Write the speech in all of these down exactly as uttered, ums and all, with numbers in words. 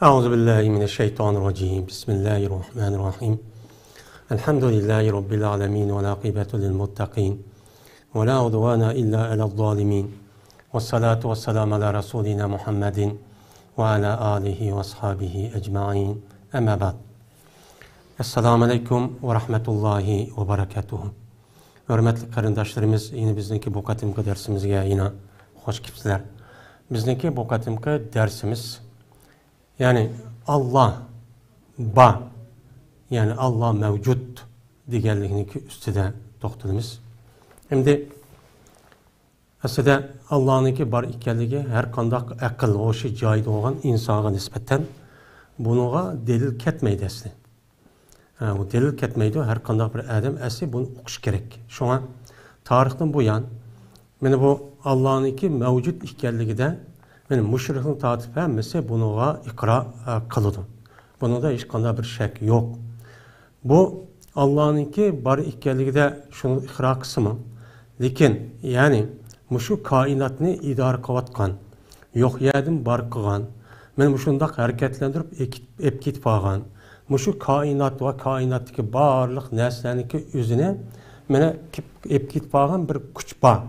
أعوذ بالله من الشيطان الرجيم. بسم الله الرحمن الرحيم. الحمد لله رب العالمين، والعاقبة للمتقين، ولا عدوان إلا على الظالمين، والصلاة والسلام على رسولنا محمد وعلى آله وأصحابه أجمعين. أما بعد. السلام عليكم ورحمة الله وبركاته. ھۆرمەتلىك قېرىنداشلىرىمىز، يەنە بىزنىڭكى بۇ قېتىمقى دەرسىمىزگە يەنە خوش كېلىپسىلەر. بىزنىڭكى بۇ قېتىمقى دەرسىمىز، يەنى ئاللا بار، يەنى ئاللا مەۋجۇت دېگەنلىكنىڭكى ئۈستىدە توختىلىمىز. ئەمدى ئەسلىدە ئاللانىڭكى بار ئىكەنلىكى ھەر قانداق ئەقىل، ھوشى جايىدا بولغان ئىنسانغا نىسبەتەن بۇنىڭغا دەلىل كەتمەيدۇ ئەسلى. ھە، ئۇ دەلىل كەتمەيدۇ، ھەر قانداق بىر ئادەم ئەسلى بۇنى ئۇقۇشى كېرەك. شۇڭا تارىختىن بۇيان، مانا بۇ ئاللانىڭكى مەۋجۇت ئىكەنلىكىدە، مانا مۇشرىكتىن تارتىپ ھەممىسى بۇنىڭغا ئىقرار، ئە، قىلىدۇ. بۇنىڭدا ھېچقانداق بىر شەك يوق. بۇ ئاللانىڭكى بار ئىكەنلىكىدە شۇنى ئىقرار قىلسىمۇ، لېكىن، يەنى مۇشۇ كائىناتنى ئىدارە قىلىۋاتقان، يوق يەردىن بار قىلغان، مانا مۇشۇنداق ھەرىكەتلەندۈرۈپ ئېكىت-، ئېلىپ كېتىپ قالغان، مۇشۇ كائىنات ۋە كائىناتتىكى بارلىق نەرسىلەرنىڭكى ئۆزىنى مانا كېپ-، ئېلىپ كېتىپ قالغان بىر كۈچ بار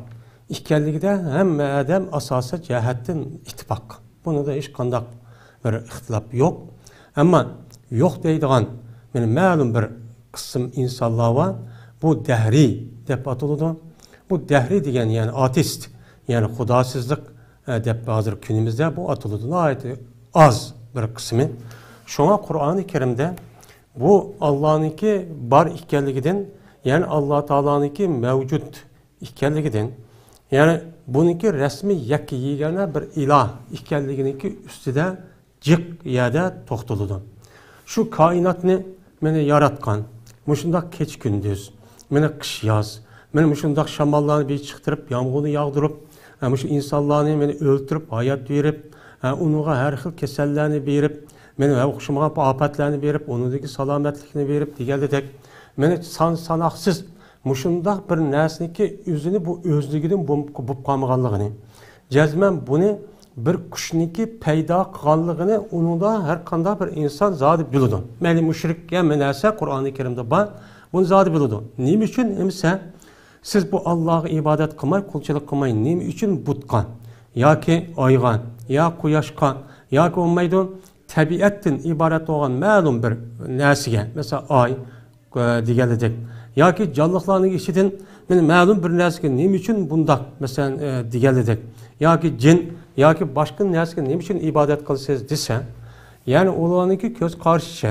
ئىكەنلىكىدە ھەممە ئادەم ئاساسىي جەھەتتىن ئىتتىپاق. بۇنىڭدا ھېچقانداق بىر ئىختىلاپ يوق. ئەمما يوق دەيدىغان، مانا، مەلۇم بىر قىسىم ئىنسانلار بار. بۇ دەھرىي دەپ ئاتىلىدۇ. بۇ دەھرىي دېگەن، يەنى ئاتېئىست، يەنى خۇداسىزلىق، ئە، دەپ ھازىر كۈنىمىزدە بۇ ئاتىلىدۇ. ناھايىتى ئاز بىر قىسمى. شۇڭا قۇرئانى كەرىمدە بۇ ئاللانىڭكى بار ئىكەنلىكىدىن، يەنى ئاللا تائالانىڭكى مەۋجۇت ئىكەنلىكىدىن، يەنى بۇنىڭكى رەسمىي يەككە يېگانە بىر ئىلاھ ئىكەنلىكىنىڭكى ئۈستىدە جىق يەردە توختىلىدۇ. شۇ كائىناتنى مانا ياراتقان، مۇشۇنداق كېچە-كۈندۈز، مانا قىش-ياز، مانا مۇشۇنداق شاماللارنى بىر چىقتۇرۇپ، يامغۇرنى ياغدۇرۇپ، ھە، مۇشۇ ئىنسانلارنى مانا ئۆلتۈرۈپ، ھايات بېرىپ، ھە، ئۇنىڭغا ھەر خىل كېسەللەرنى بېرىپ، مانا ھە، ئوخشىمىغان ئاپەتلەرنى بېرىپ، ئۇنىڭدىكى سالامەتلىكنى بېرىپ دېگەندەك، مانا سان-ساناقسىز مۇشۇنداق بىر نەرسىنىڭكى ئۆزىنى بۇ ئۆزلۈكىدىن بولۇپ، بولۇپ قالمىغانلىقىنى، جەزمەن بۇنى بىر كۈچنىڭكى پەيدا قىلغانلىقىنى ئۇنىڭدا ھەر قانداق بىر ئىنسان زادى بىلىدۇ. مەيلى مۇشرىك ھەممە نەرسە قۇرئانى كەرىمدە بار. بۇنى زادى بىلىدۇ. نېمە ئۈچۈن ئەمىسە سىز بۇ ئاللاغا ئىبادەت قىلماي، قۇلچىلىق قىلماي، نېمە ئۈچۈن بۇتقا ياكى ئايغا يا قۇياشقا ياكى بولمايدۇ، تەبىئەتتىن ئىبارەت بولغان مەلۇم بىر نەرسىگە، مەسىلەن، ئاي، ئە، دېگەنلىدەك، ياكى جانلىقلارنىڭ ئىچىدىن مانا مەلۇم بىر نەرسىگە نېمە ئۈچۈن بۇنداق، مەسىلەن، ئە، دېگەنلىدەك، ياكى جىن، ياكى باشقا نەرسىگە نېمە ئۈچۈن ئىبادەت قىلىسىز دېسە، يەنى ئۇلارنىڭكى كۆز قارىشىچە،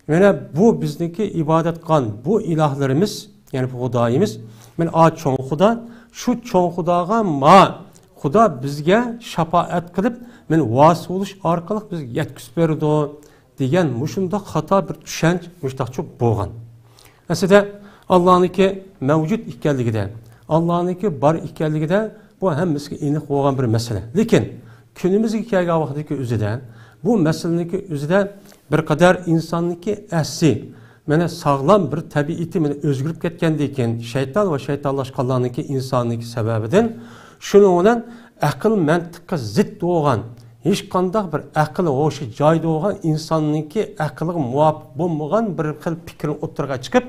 مانا بۇ بىزنىڭكى ئىبادەت قىلغان بۇ ئىلاھلىرىمىز، يەنى بۇ خۇدايىمىز، مانا ئا چوڭ خۇدا، شۇ چوڭ خۇداغا ما خۇدا بىزگە شاپائەت قىلىپ، مانا ۋاسىتە بولۇش ئارقىلىق بىزگە يەتكۈزۈپ بېرىدۇ دېگەن مۇشۇنداق خاتا بىر چۈشەنچە مۇشۇنداقچە بولغان. ئەسلىدە ئاللانىڭكى مەۋجۇت ئىكەنلىكىدە، ئاللانىڭكى بار ئىكەنلىكىدە بۇ ھەممىسىگە ئېنىق بولغان بىر مەسىلە. لېكىن كۈنىمىزگە كەلگەن ۋاقتىدىكى ئۆزىدە بۇ مەسىلىنىڭكى ئۆزىدە بىر قەدەر ئىنساننىڭكى ئەسلى، مانا ساغلام بىر تەبىئىتى مانا ئۆزگىرىپ كەتكەندىن كېيىن، شەيتان ۋە شەيتانلاشقانلارنىڭكى ئىنساننىڭكى سەۋەبىدىن، شۇنىڭ بىلەن ئەقىل مەنتىققا زىت بولغان، ھېچقانداق بىر ئەقىل ھوشى جايىدا بولغان ئىنساننىڭكى ئەقلىگە مۇۋاپىق بولمىغان بىر خىل پىكىرنى ئوتتۇرىغا چىقىپ،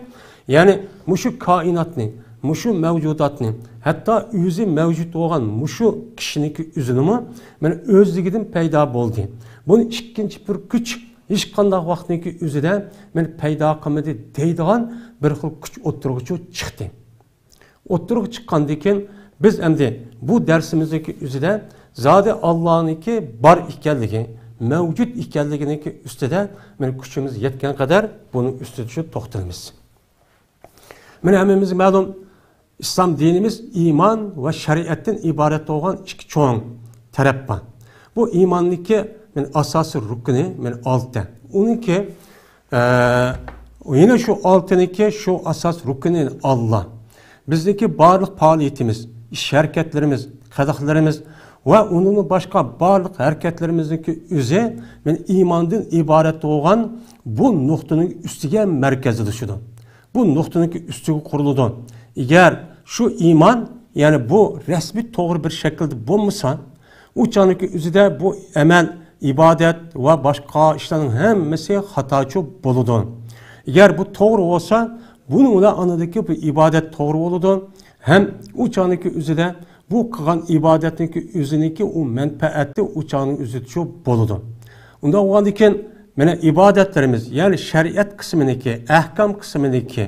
يەنى مۇشۇ كائىناتنى، مۇشۇ مەۋجۇداتنى، ھەتتا ئۆزى مەۋجۇت بولغان مۇشۇ كىشىنىڭكى ئۆزىنىمۇ مانا ئۆزلۈكىدىن پەيدا بولدى. بۇنى ئىككىنچى بىر كۈچ ھېچقانداق ۋاقىتنىڭكى ئۆزىدە مانا پەيدا قىلمىدى دەيدىغان بىر خىل كۈچ ئوتتۇرىغا چىقتى. ئوتتۇرىغا چىققاندىن كېيىن، بىز ئەمدى بۇ دەرسىمىزنىڭكى ئۆزىدە زادى ئاللانىڭكى بار ئىكەنلىكى، مەۋجۇت ئىكەنلىكىنىڭكى ئۈستىدە مانا كۈچىمىز يەتكەن قەدەر بۇنىڭ ئۈستىدە شۇ توختىلىمىز. مانا ھەممىمىزگە مەلۇم، ئىسلام دىنىمىز ئىمان ۋە شەرىئەتتىن ئىبارەت بولغان ئىككى چوڭ تەرەپ بار. بۇ ئىماننىڭكى مانا ئاساسىي رۇكنى مانا ئالتە. ئۇنىڭكى ئە، يەنە شۇ ئالتىنىڭكى شۇ ئاساس رۇكنى ئاللا. بىزنىڭكى بارلىق پائالىيىتىمىز، ئىش ھەرىكەتلىرىمىز، قىلىقلىرىمىز ۋە ئۇنىڭدىن باشقا بارلىق ھەرىكەتلىرىمىزنىڭكى ئۆزى مانا ئىماندىن ئىبارەت بولغان بۇ نۇقتىنىڭ ئۈستىگە مەركەزلىشىدۇ. بۇ نۇقتىنىڭكى ئۈستىگە قۇرۇلىدۇ. ئەگەر شۇ ئىمان، يەنى بۇ رەسمىي توغرا بىر شەكىلدە بولمىسا، ئۇ چاغنىڭكى ئۆزىدە بۇ ئەمەل ئىبادەت ۋە باشقا ئىشلارنىڭ ھەممىسى خاتاچۇ بولىدۇ. ئەگەر بۇ توغرا بولسا، بۇنىڭ بىلەن ئانىدىكى بۇ ئىبادەت توغرا بولىدۇ. ھەم ئۇ چاغنىڭكى ئۆزىدە بۇ قىلغان ئىبادەتنىڭكى ئۆزىنىڭكى ئۇ مەنپەئەتى ئۇ چاغنىڭ ئۆزىدىچۇ بولىدۇ. ئۇنداق بولغاندىكىن، مانا ئىبادەتلىرىمىز، يەنى شەرىئەت قىسمىنىڭكى، ئەھكام قىسمىنىڭكى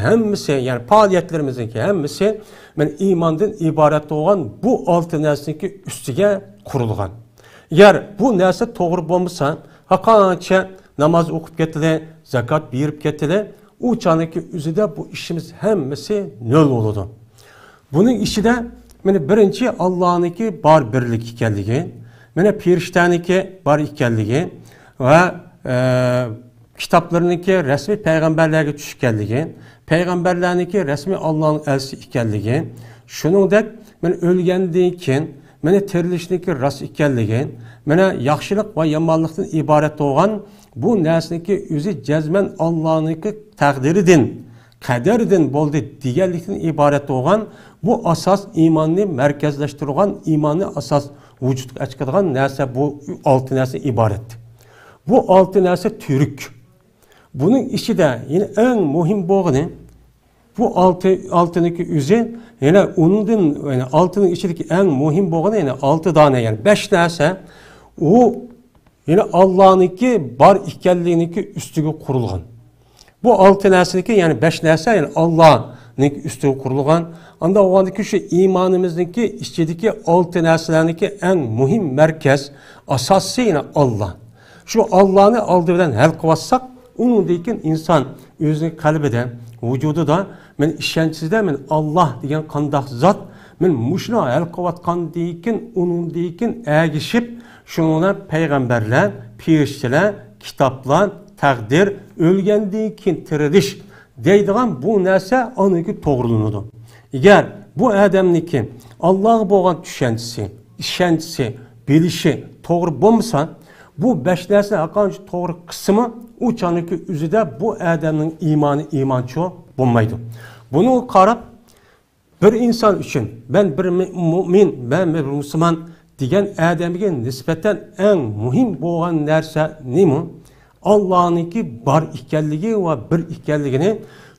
ھەممىسى، يەنى پائالىيەتلىرىمىزنىڭكى ھەممىسى مانا ئىماندىن ئىبارەت بولغان بۇ ئالتە نەرسىنىڭكى ئۈستىگە قۇرۇلغان. ئەگەر بۇ نەرسە توغرا بولمىسا، ھەرقانچە ناماز ئوقۇپ كەتتىلى، زاكات بېرىپ كەتتىلى، ئۇ چاغنىڭكى ئۆزىدە بۇ ئىشىمىز ھەممىسى نۆل بولىدۇ. بۇنىڭ ئىچىدە مانا بىرىنچى ئاللانىڭكى بار بىرلىك ئىكەنلىكى، مانا پېرىشتەنىڭكى بار ئىكەنلىكى ۋە، ئە، كىتابلىرىنىڭكى رەسمىي پەيغەمبەرلەرگە چۈشكەنلىكى، پەيغەمبەرلەرنىڭكى رەسمىي ئاللانىڭ ئەلچىسى ئىكەنلىكى، شۇنىڭدەك مانا ئۆلگەندىن كېيىن مانا تىرىلىشنىڭكى راست ئىكەنلىكى، مانا ياخشىلىق ۋە يامانلىقتىن ئىبارەت بولغان بۇ نەرسىنىڭكى ئۆزى جەزمەن ئاللانىڭكى تەقدىرىدىن، قەدىرىدىن بولدى دېگەنلىكتىن ئىبارەت بولغان بۇ ئاساس ئىماننى مەركەزلەشتۈرگەن، ئىماننى ئاساس ۋۇجۇدقا چىقىدىغان نەرسە، بۇ ئالتە نەرسە ئىبارەت. بۇ ئالتە نەرسە تۈرك. بۇنىڭ ئىچىدە يەنە ئەڭ مۇھىم بولغىنى، بۇ ئالتە، ئالتىنىڭكى ئۆزى، يەنە ئۇنىڭدىن، يەنى ئالتىنىڭ ئىچىدىكى ئەڭ مۇھىم بولغىنى، يەنى ئالتە دانە، يەنى بەش نەرسە، ئۇ يەنە ئاللانىڭكى بار ئىكەنلىكىنىڭكى ئۈستىگە قۇرۇلغان. بۇ ئالتە نەرسىنىڭكى، يەنى بەش نەرسە، يەنى ئاللانىڭكى ئۈستىگە قۇرۇلغان. ئاندا بولغاندىكى شۇ ئىمانىمىزنىڭكى ئىچىدىكى ئالتە نەرسىلەرنىڭكى ئەڭ مۇھىم مەركەز، ئاساسى يەنە ئاللا. شۇ ئاللانى ئالدى بىلەن ھەل قىلىۋاتساق، ئۇنىڭدىن كېيىن ئىنسان ئۆزىنىڭ قەلبىدە، ۋۇجۇدىدا، مەن ئىشەنچىسىدە، مەن ئاللا دېگەن قانداق زات، مەن مۇشۇنى ھەل قىلىۋاتقاندىن كېيىن، ئۇنىڭدىن كېيىن ئەگىشىپ، شۇنىڭ بىلەن پەيغەمبەرلەر، پېرىشتىلەر، كىتابلار، تەقدىر، ئۆلگەندىن كېيىن تىرىلىش دەيدىغان بۇ نەرسە ئانىڭكى توغرىلىنىدۇ. ئەگەر بۇ ئادەمنىڭكى ئاللاغا بولغان چۈشەنچىسى، ئىشەنچىسى، بىلىشى توغرا بولمىسا، بۇ بەش نەرسىنى ھەرقانچە توغرا قىلسىمۇ، ئۇ چاغنىڭكى ئۆزىدە بۇ ئادەمنىڭ ئىمانى ئىمانچۇ بولمايدۇ. بۇنىڭغا قاراپ، بىر ئىنسان ئۈچۈن، مەن بىر مۇ-، مۇئمىن، مەن بىر مۇسۇلمان دېگەن ئادەمگە نىسبەتەن ئەڭ مۇھىم بولغان نەرسە نېمە؟ ئاللانىڭكى بار ئىكەنلىكى ۋە بىر ئىكەنلىكىنى،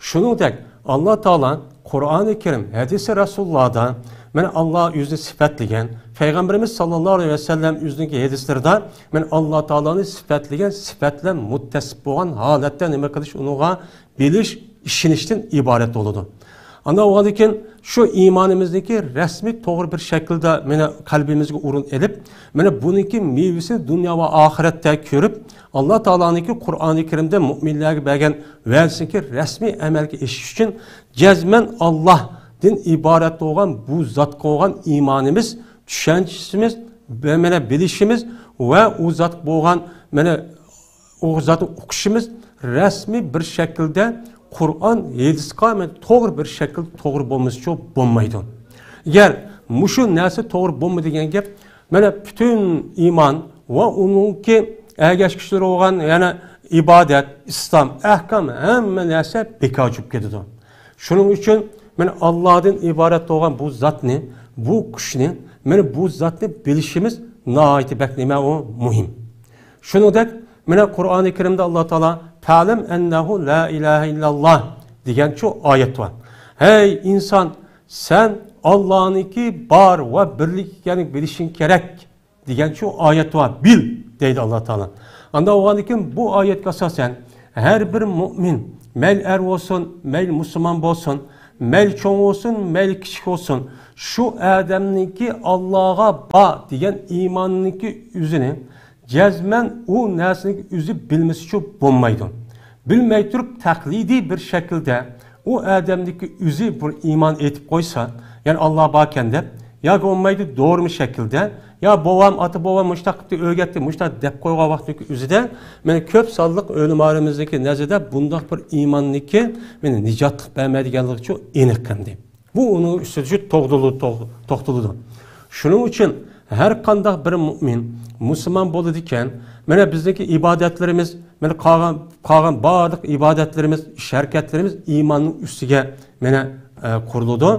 شۇنىڭدەك ئاللا تائالا قۇرئانى كەرىم، ھەدىسى رەسۇلۇللادا، مانا ئاللا ئۆزىنى سۈپەتلىگەن، پەيغەمبىرىمىز ساللاللاھۇ ئەلەيھى ۋەسەللەم ئۆزىنىڭكى ھەدىسلىرىدا، مانا ئاللا تائالانى سۈپەتلىگەن، سۈپەت بىلەن مۇتتەسىپ بولغان ھالەتتە نېمە قىلىش، ئۇنىڭغا بىلىش، ئىشىنىشتىن ئىبارەت بولىدۇ. ئاندىن ئۇنىڭدىن كېيىن شۇ ئىمانىمىزنىڭكى رەسمىي توغرا بىر شەكىلدە مانا قەلبىمىزگە ئورۇن ئېلىپ، مانا بۇنىڭكى مېۋىسى دۇنيا ۋە ئاخىرەتتە كۆرۈپ، ئاللا تائالانىڭكى قۇرئانى كەرىمدە مۇئمىنلەرگە بەرگەن ۋەدىسىنىڭكى رەسمىي ئەمەلگە ئېشىش ئۈچۈن جەزمەن ئاللاھتىن ئىبارەت بولغان بۇ زاتقا بولغان ئىمانىمىز، چۈشەنچىمىز، مانا بىلىشىمىز ۋە ئۇ زاتقا بولغان مانا ئۇ زاتنى ئۇقۇشىمىز رەسمىي بىر شەكىلدە قۇرئان، ھەدىسقا مەن توغرا بىر شەكىلدە توغرا بولمىسىچۇ بولمايدۇ. ئەگەر مۇشۇ نەرسە توغرا بولمىدى دېگەن گەپ، مانا پۈتۈن ئىمان ۋە ئۇنىڭكى ئەگەشكۈچىلىرى بولغان يەنە ئىبادەت، ئىسلام، ئەھكام، ھەممە نەرسە بىكار چۈشۈپ كېتىدۇ. شۇنىڭ ئۈچۈن مانا ئاللادىن ئىبارەت بولغان بۇ زاتنى، بۇ كۈچنى، مانا بۇ زاتنى بىلىشىمىز ناھايىتى بەك نېمە ئۇ مۇھىم. شۇنىڭدەك مانا قۇرئانى كەرىمدە ئاللا تائالا «فەئلەم ئەننەھۇ لا ئىلاھە ئىللاللا» دېگەن شۇ ئايەت بار. «ھەي ئىنسان، سەن ئاللانىڭكى بار ۋە بىرلىك ئىكەنلىكىنى بىلىشىڭ كېرەك» دېگەن شۇ ئايەت بار. «بىل» دەيدۇ ئاللا تائالا. ئاندا بولغاندىن كېيىن بۇ ئايەتكە ئاساسەن ھەر بىر مۇئمىن، مەيلى ئەر بولسۇن، مەيلى مۇسۇلمان بولسۇن، مەيلى چوڭ بولسۇن، مەيلى كىچىك بولسۇن، شۇ ئادەمنىڭكى ئاللاغا بار دېگەن ئىماننىڭكى ئۆزىنى جەزمەن ئۇ نەرسىنى ئۆزى بىلمىسىچۇ بولمايدۇ. بىلمەي تۇرۇپ تەقلىدىي بىر شەكىلدە ئۇ ئادەمنىڭكى ئۆزى بىر ئىمان ئېيتىپ قويسا، يەنى ئاللا باركەن دەپ، ياكى بولمايدۇ دورىما شەكىلدە، يا بوۋام، ئاتا بوۋام مۇشتاق قىپتۇ، ئۆگەتتى، مۇشتاق دەپ قويغان ۋاقتىنىڭكى ئۆزىدە، مانا كۆپ سانلىق ئۆلىمالىرىمىزنىڭكى نەزىرىدە بۇنداق بىر ئىماننىڭكى مانا نىجاتلىق بەرمەيدىغانلىقىچۇ ئېنىق ئەمدى. بۇ ئۇنىڭ ئۈستىدە شۇ توغدىلىدۇ، توغ-، توختىلىدۇ. شۇنىڭ ئۈچۈن ھەر قانداق بىر مۇئمىن، مۇسۇلمان بولىدىكەن، مانا بىزنىڭكى ئىبادەتلىرىمىز، مانا قالغان، قالغان بارلىق ئىبادەتلىرىمىز، ئىش ھەرىكەتلىرىمىز ئىماننىڭ ئۈستىگە مانا، ئە، قۇرۇلىدۇ.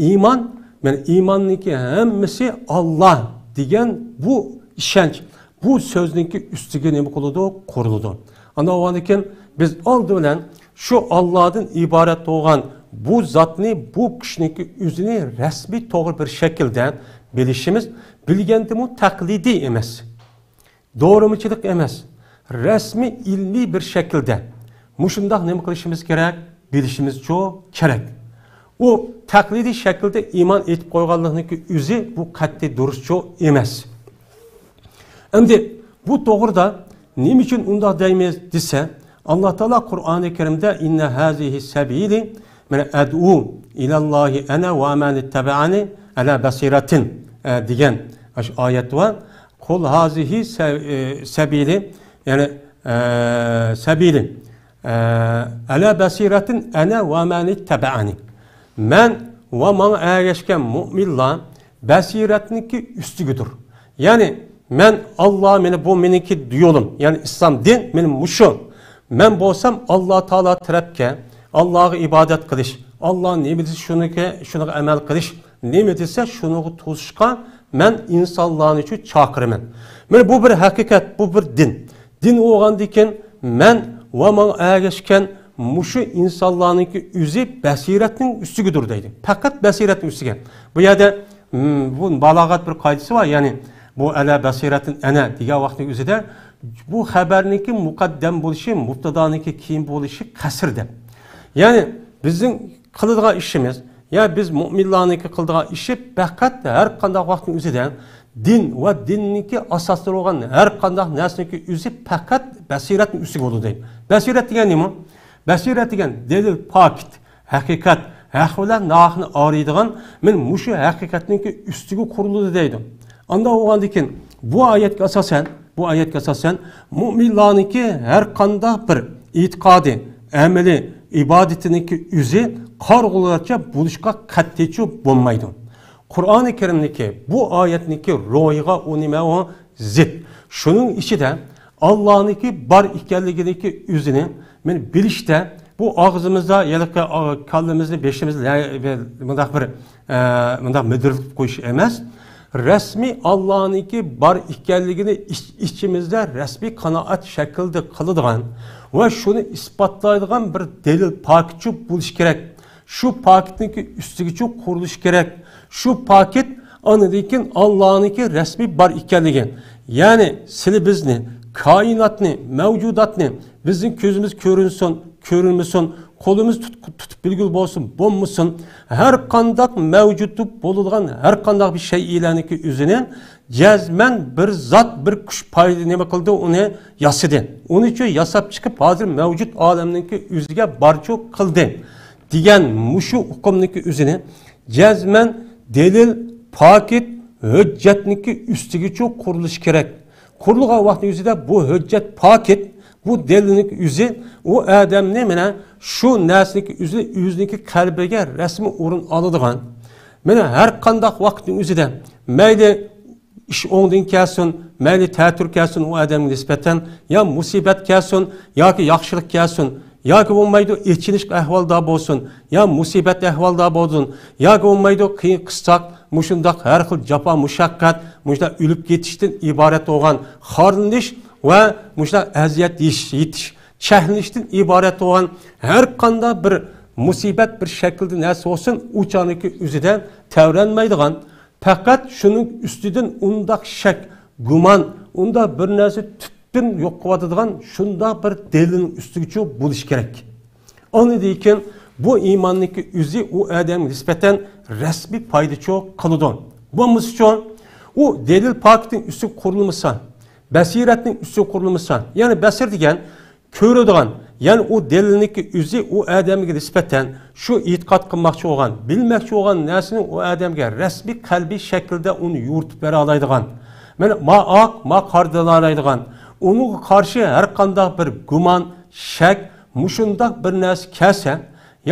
ئىمان، مانا ئىماننىڭكى ھەممىسى ئاللا دېگەن بۇ ئىشەنچ. بۇ سۆزنىڭكى ئۈستىگە نېمە قىلىدۇ؟ قۇرۇلىدۇ. ئاندىن بولغاندىن كېيىن بىز ئالدى بىلەن شۇ ئاللادىن ئىبارەت بولغان بۇ زاتنى، بۇ كىشىنىڭكى ئۆزىنى رەسمىي توغرا بىر شەكىلدە بىلىشىمىز، بىلگەندىمۇ تەقلىدىي ئەمەس، دورىمىچىلىق ئەمەس، رەسمىي ئىلمىي بىر شەكىلدە مۇشۇنداق نېمە قىلىشىمىز كېرەك؟ بىلىشىمىزچۇ كېرەك. ئۇ تەقلىدىي شەكىلدە ئىمان ئېيتىپ قويغانلىقنىڭكى ئۆزى بۇ قەتئىي دۇرۇسچۇ ئەمەس. ئەمدى بۇ توغرىدا نېمە ئۈچۈن ئۇنداق دەيمىز دېسە، ئاللا تائالا قۇرئانى كەرىمدە «ئىننە ھازىھى سەبىلى، مەن ئەدئۇ ئىلەللاھى ئەنە ۋە مەن ئىتتەبەئەنى ئەلا بەسىرەتىن» دېگەن ئاشۇ ئايەت بار. «قۇل ھازىھى سە-، ئە، سەبىلى»، يەنى، ئە، «سەبىلى، ئە، ئەلا بەسىرەتىن ئەنە ۋە مەن ئىتتەبەئەنى». مەن ۋە ماڭا ئەگەشكەن مۇئمىنلار بەسىرەتنىڭكى ئۈستىگىدۇر. يەنى مەن ئاللا، مېنى، بۇ مېنىڭكى يولۇم، يەنى ئىسلام دىن مېنىڭ مۇشۇ. مەن بولسام ئاللا تائالا تەرەپكە، ئاللاغا ئىبادەت قىلىش، ئاللا نېمە دېسە شۇنىڭكى، شۇنىڭغا ئەمەل قىلىش، نېمە دېسە شۇنىڭغا توسۇشقا مەن ئىنسانلارنى شۇ چاقىرىمەن. مانا بۇ بىر ھەقىقەت، بۇ بىر دىن. دىن بولغاندىكىن مەن ۋە ماڭا ئەگەشكەن مۇشۇ ئىنسانلارنىڭكى ئۆزى بەسىرەتنىڭ ئۈستىگىدۇر دەيدۇ. پەقەت بەسىرەتنىڭ ئۈستىگە. بۇ يەردە، م، بۇ بالاغەت بىر قائىدىسى بار. يەنى بۇ «ئەلا بەسىرەتىن ئەنە» دېگەن ۋاقىتنىڭ ئۆزىدە بۇ خەبەرنىڭكى مۇقەددەم بولۇشى، مۇبتادانىڭكى كېيىن بولۇشى قەسىر دەپ. يەنى بىزنىڭ قىلىدىغان ئىشىمىز، يا بىز مۇئمىنلارنىڭكى قىلىدىغان ئىشى پەقەت ھەر قانداق ۋاقىتنىڭ ئۆزىدە دىن ۋە دىننىڭكى ئاساسلىرى بولغان ھەر قانداق نەرسىنىڭكى ئۆزى پەقەت بەسىرەتنىڭ ئۈستىگە بولىدۇ دەيدۇ. بەسىرەت دېگەن نېمە؟ بەسىرەت دېگەن دەلىل، پاكىت، ھەقىقەت، ھەق بىلەن ناھەقنى ئايرىيدىغان، مەن مۇشۇ ھەقىقەتنىڭكى ئۈستىگە قۇرۇلىدۇ دەيدۇ. ئانداق بولغاندىكىن بۇ ئايەتكە ئاساسەن، بۇ ئايەتكە ئاساسەن، مۇئمىنلارنىڭكى ھەر قانداق بىر ئېتىقادى، ئەمىلى، ئىبادىتىنىڭكى ئۆزى قارىغۇلارچە بولۇشقا قەتئىيچۇ بولمايدۇ. قۇرئانى كەرىمنىڭكى بۇ ئايەتنىڭكى روھىغا ئۇ نېمە ئۇ؟ زىت. شۇنىڭ ئىچىدە ئاللانىڭكى بار ئىكەنلىكىنىڭكى ئۆزىنى مەن بىلىشتە بۇ ئاغزىمىزدا يەنى، ئا، كاللىمىزنى، بېشىمىزنى لە-، بە-، مۇنداق بىر، ئە، مۇنداق مىدىرلىتىپ قويۇش ئەمەس. رەسمىي ئاللانىڭكى بار ئىكەنلىكىنى ئىچ-، ئىچىمىزدە رەسمىي قانائەت شەكلىدە قىلىدىغان ۋە شۇنى ئىسپاتلايدىغان بىر دەلىل پاكىتچۇ بولۇشى كېرەك. شۇ پاكىتنىڭكى ئۈستىگىچۇ قۇرۇلۇشى كېرەك. شۇ پاكىت ئاندىن كېيىن ئاللانىڭكى رەسمىي بار ئىكەنلىكى. يەنى سىلى بىزنى، كائىناتنى، مەۋجۇداتنى، بىزنىڭ كۆزىمىز كۆرۈنسۇن، كۆرۈنمىسۇن، قولىمىز تۇت-، تۇتۇپ بىلگىلى بولسۇن، بولمىسۇن، ھەر قانداق مەۋجۇت بولىدىغان ھەر قانداق بىر شەيئىلەرنىڭكى ئۆزىنى جەزمەن بىر زات، بىر كۈچ پايدا نېمە قىلدى، ئۇنى ياسىدى. ئۇنىچۇ ياساپ چىقىپ، ھازىر مەۋجۇت ئالەمنىڭكى ئۆزىگە بارچۇ قىلدى دېگەن مۇشۇ ئۇقۇمنىڭكى ئۆزىنى جەزمەن دەلىل، پاكىت، ھۆججەتنىڭكى ئۈستىگىچۇ قۇرۇلۇشى كېرەك. قۇرۇلغان ۋاقىتنىڭ ئۆزىدە بۇ ھۆججەت، پاكىت، بۇ دەلىلنىڭ ئۆزى ئۇ ئادەمنى مانا شۇ نەرسىنىڭكى ئۆزى، ئۆزىنىڭكى قەلبىگە رەسمىي ئورۇن ئالىدىغان. مانا ھەر قانداق ۋاقىتنىڭ ئۆزىدە مەيلى ئىش ئوڭدىن كەلسۇن، مەيلى تەتۈر كەلسۇن ئۇ ئادەمگە نىسبەتەن، يا مۇسىبەت كەلسۇن، ياكى ياخشىلىق كەلسۇن، ياكى بولمايدۇ ئېچىنىش ئەھۋالدا بولسۇن، يا مۇسىبەت ئەھۋالدا بولسۇن، ياكى بولمايدۇ قىيىن قىستاق، مۇشۇنداق ھەر خىل جاپا مۇشەققەت، مۇشۇنداق ئۆلۈپ كېتىشتىن ئىبارەت بولغان خارلىنىش ۋە مۇشۇنداق ئەزىيەت يېتىش، يېتىش، چەكلىنىشتىن ئىبارەت بولغان ھەر قانداق بىر مۇسىبەت بىر شەكىلدە نەرسە بولسۇن، ئۇ چاغنىڭكى ئۆزىدە تەۋرەنمەيدىغان، پەقەت شۇنىڭ ئۈستىدىن ئۇنداق شەك، گۇمان، ئۇنداق بىر نەرسە تۈپتىن يوق قىلىۋاتىدىغان شۇنداق بىر دەلىلنىڭ ئۈستىگىچۇ بولۇشى كېرەك. ئاندىن كېيىن بۇ ئىماننىڭكى ئۆزى ئۇ ئادەمگە نىسبەتەن رەسمىي پايدىچۇ قىلىدۇ. بولمىسىچۇ، ئۇ دەلىل پاكىتنىڭ ئۈستىگە قۇرۇلمىسا، بەسىرەتنىڭ ئۈستىگە قۇرۇلمىسا، يەنى بەسىر دېگەن كۆرىدىغان، يەنى ئۇ دەلىلنىڭكى ئۆزى ئۇ ئادەمگە نىسبەتەن شۇ ئېتىقاد قىلماقچى بولغان، بىلمەكچى بولغان نەرسىنى ئۇ ئادەمگە رەسمىي قەلبىي شەكىلدە ئۇنى يورۇتۇپ بېرەلايدىغان. مانا، ما ئاق، ما قارا دېيەلەيدىغان. ئۇنىڭغا قارشى ھەر قانداق بىر گۇمان، شەك، مۇشۇنداق بىر نەرسە كەلسە،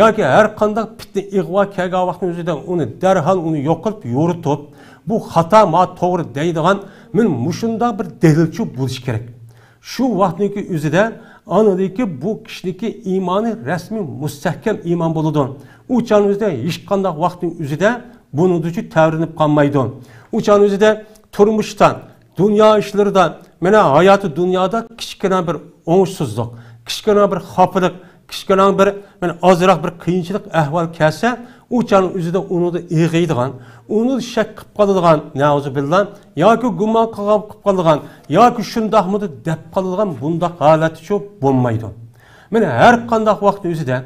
ياكى ھەر قانداق پىتنە، ئىغۋا كەلگەن ۋاقىتنىڭ ئۆزىدە ئۇنى دەرھال ئۇنى يوق قىلىپ، يورۇتۇپ، بۇ خاتا، ما توغرا دەيدىغان، مانا مۇشۇنداق بىر دەلىلچۇ بولۇشى كېرەك. شۇ ۋاقىتنىڭكى ئۆزىدە ئاندىكى بۇ كىشىنىڭكى ئىمانى رەسمىي مۇستەھكەم ئىمان بولىدۇ. ئۇ چاغنىڭ ئۆزىدە ھېچقانداق ۋاقىتنىڭ ئۆزىدە بۇنىڭدىچۇ تەۋرىنىپ قالمايدۇ. ئۇ چاغنىڭ ئۆزىدە تۇرمۇشتا، دۇنيا ئىشلىرىدا، مانا ھاياتى دۇنيادا كىچىككىنە بىر ئوڭۇشسىزلىق، كىچىككىنە بىر خاپىلىق، كىچىككىنە بىر، مانا ئازراق بىر قىيىنچىلىق ئەھۋال كەلسە، ئۇ چاغنىڭ ئۆزىدە ئۇنىڭدا ئېغىيدىغان، ئۇنى شەك قىلىپ قالىدىغان، نەئۇزۇبىللا، ياكى گۇمان قىلغان، قىلىپ قالىدىغان، ياكى شۇنداقمىدۇ دەپ قالىدىغان بۇنداق ھالەتچۇ بولمايدۇ. مانا ھەر قانداق ۋاقىتنىڭ ئۆزىدە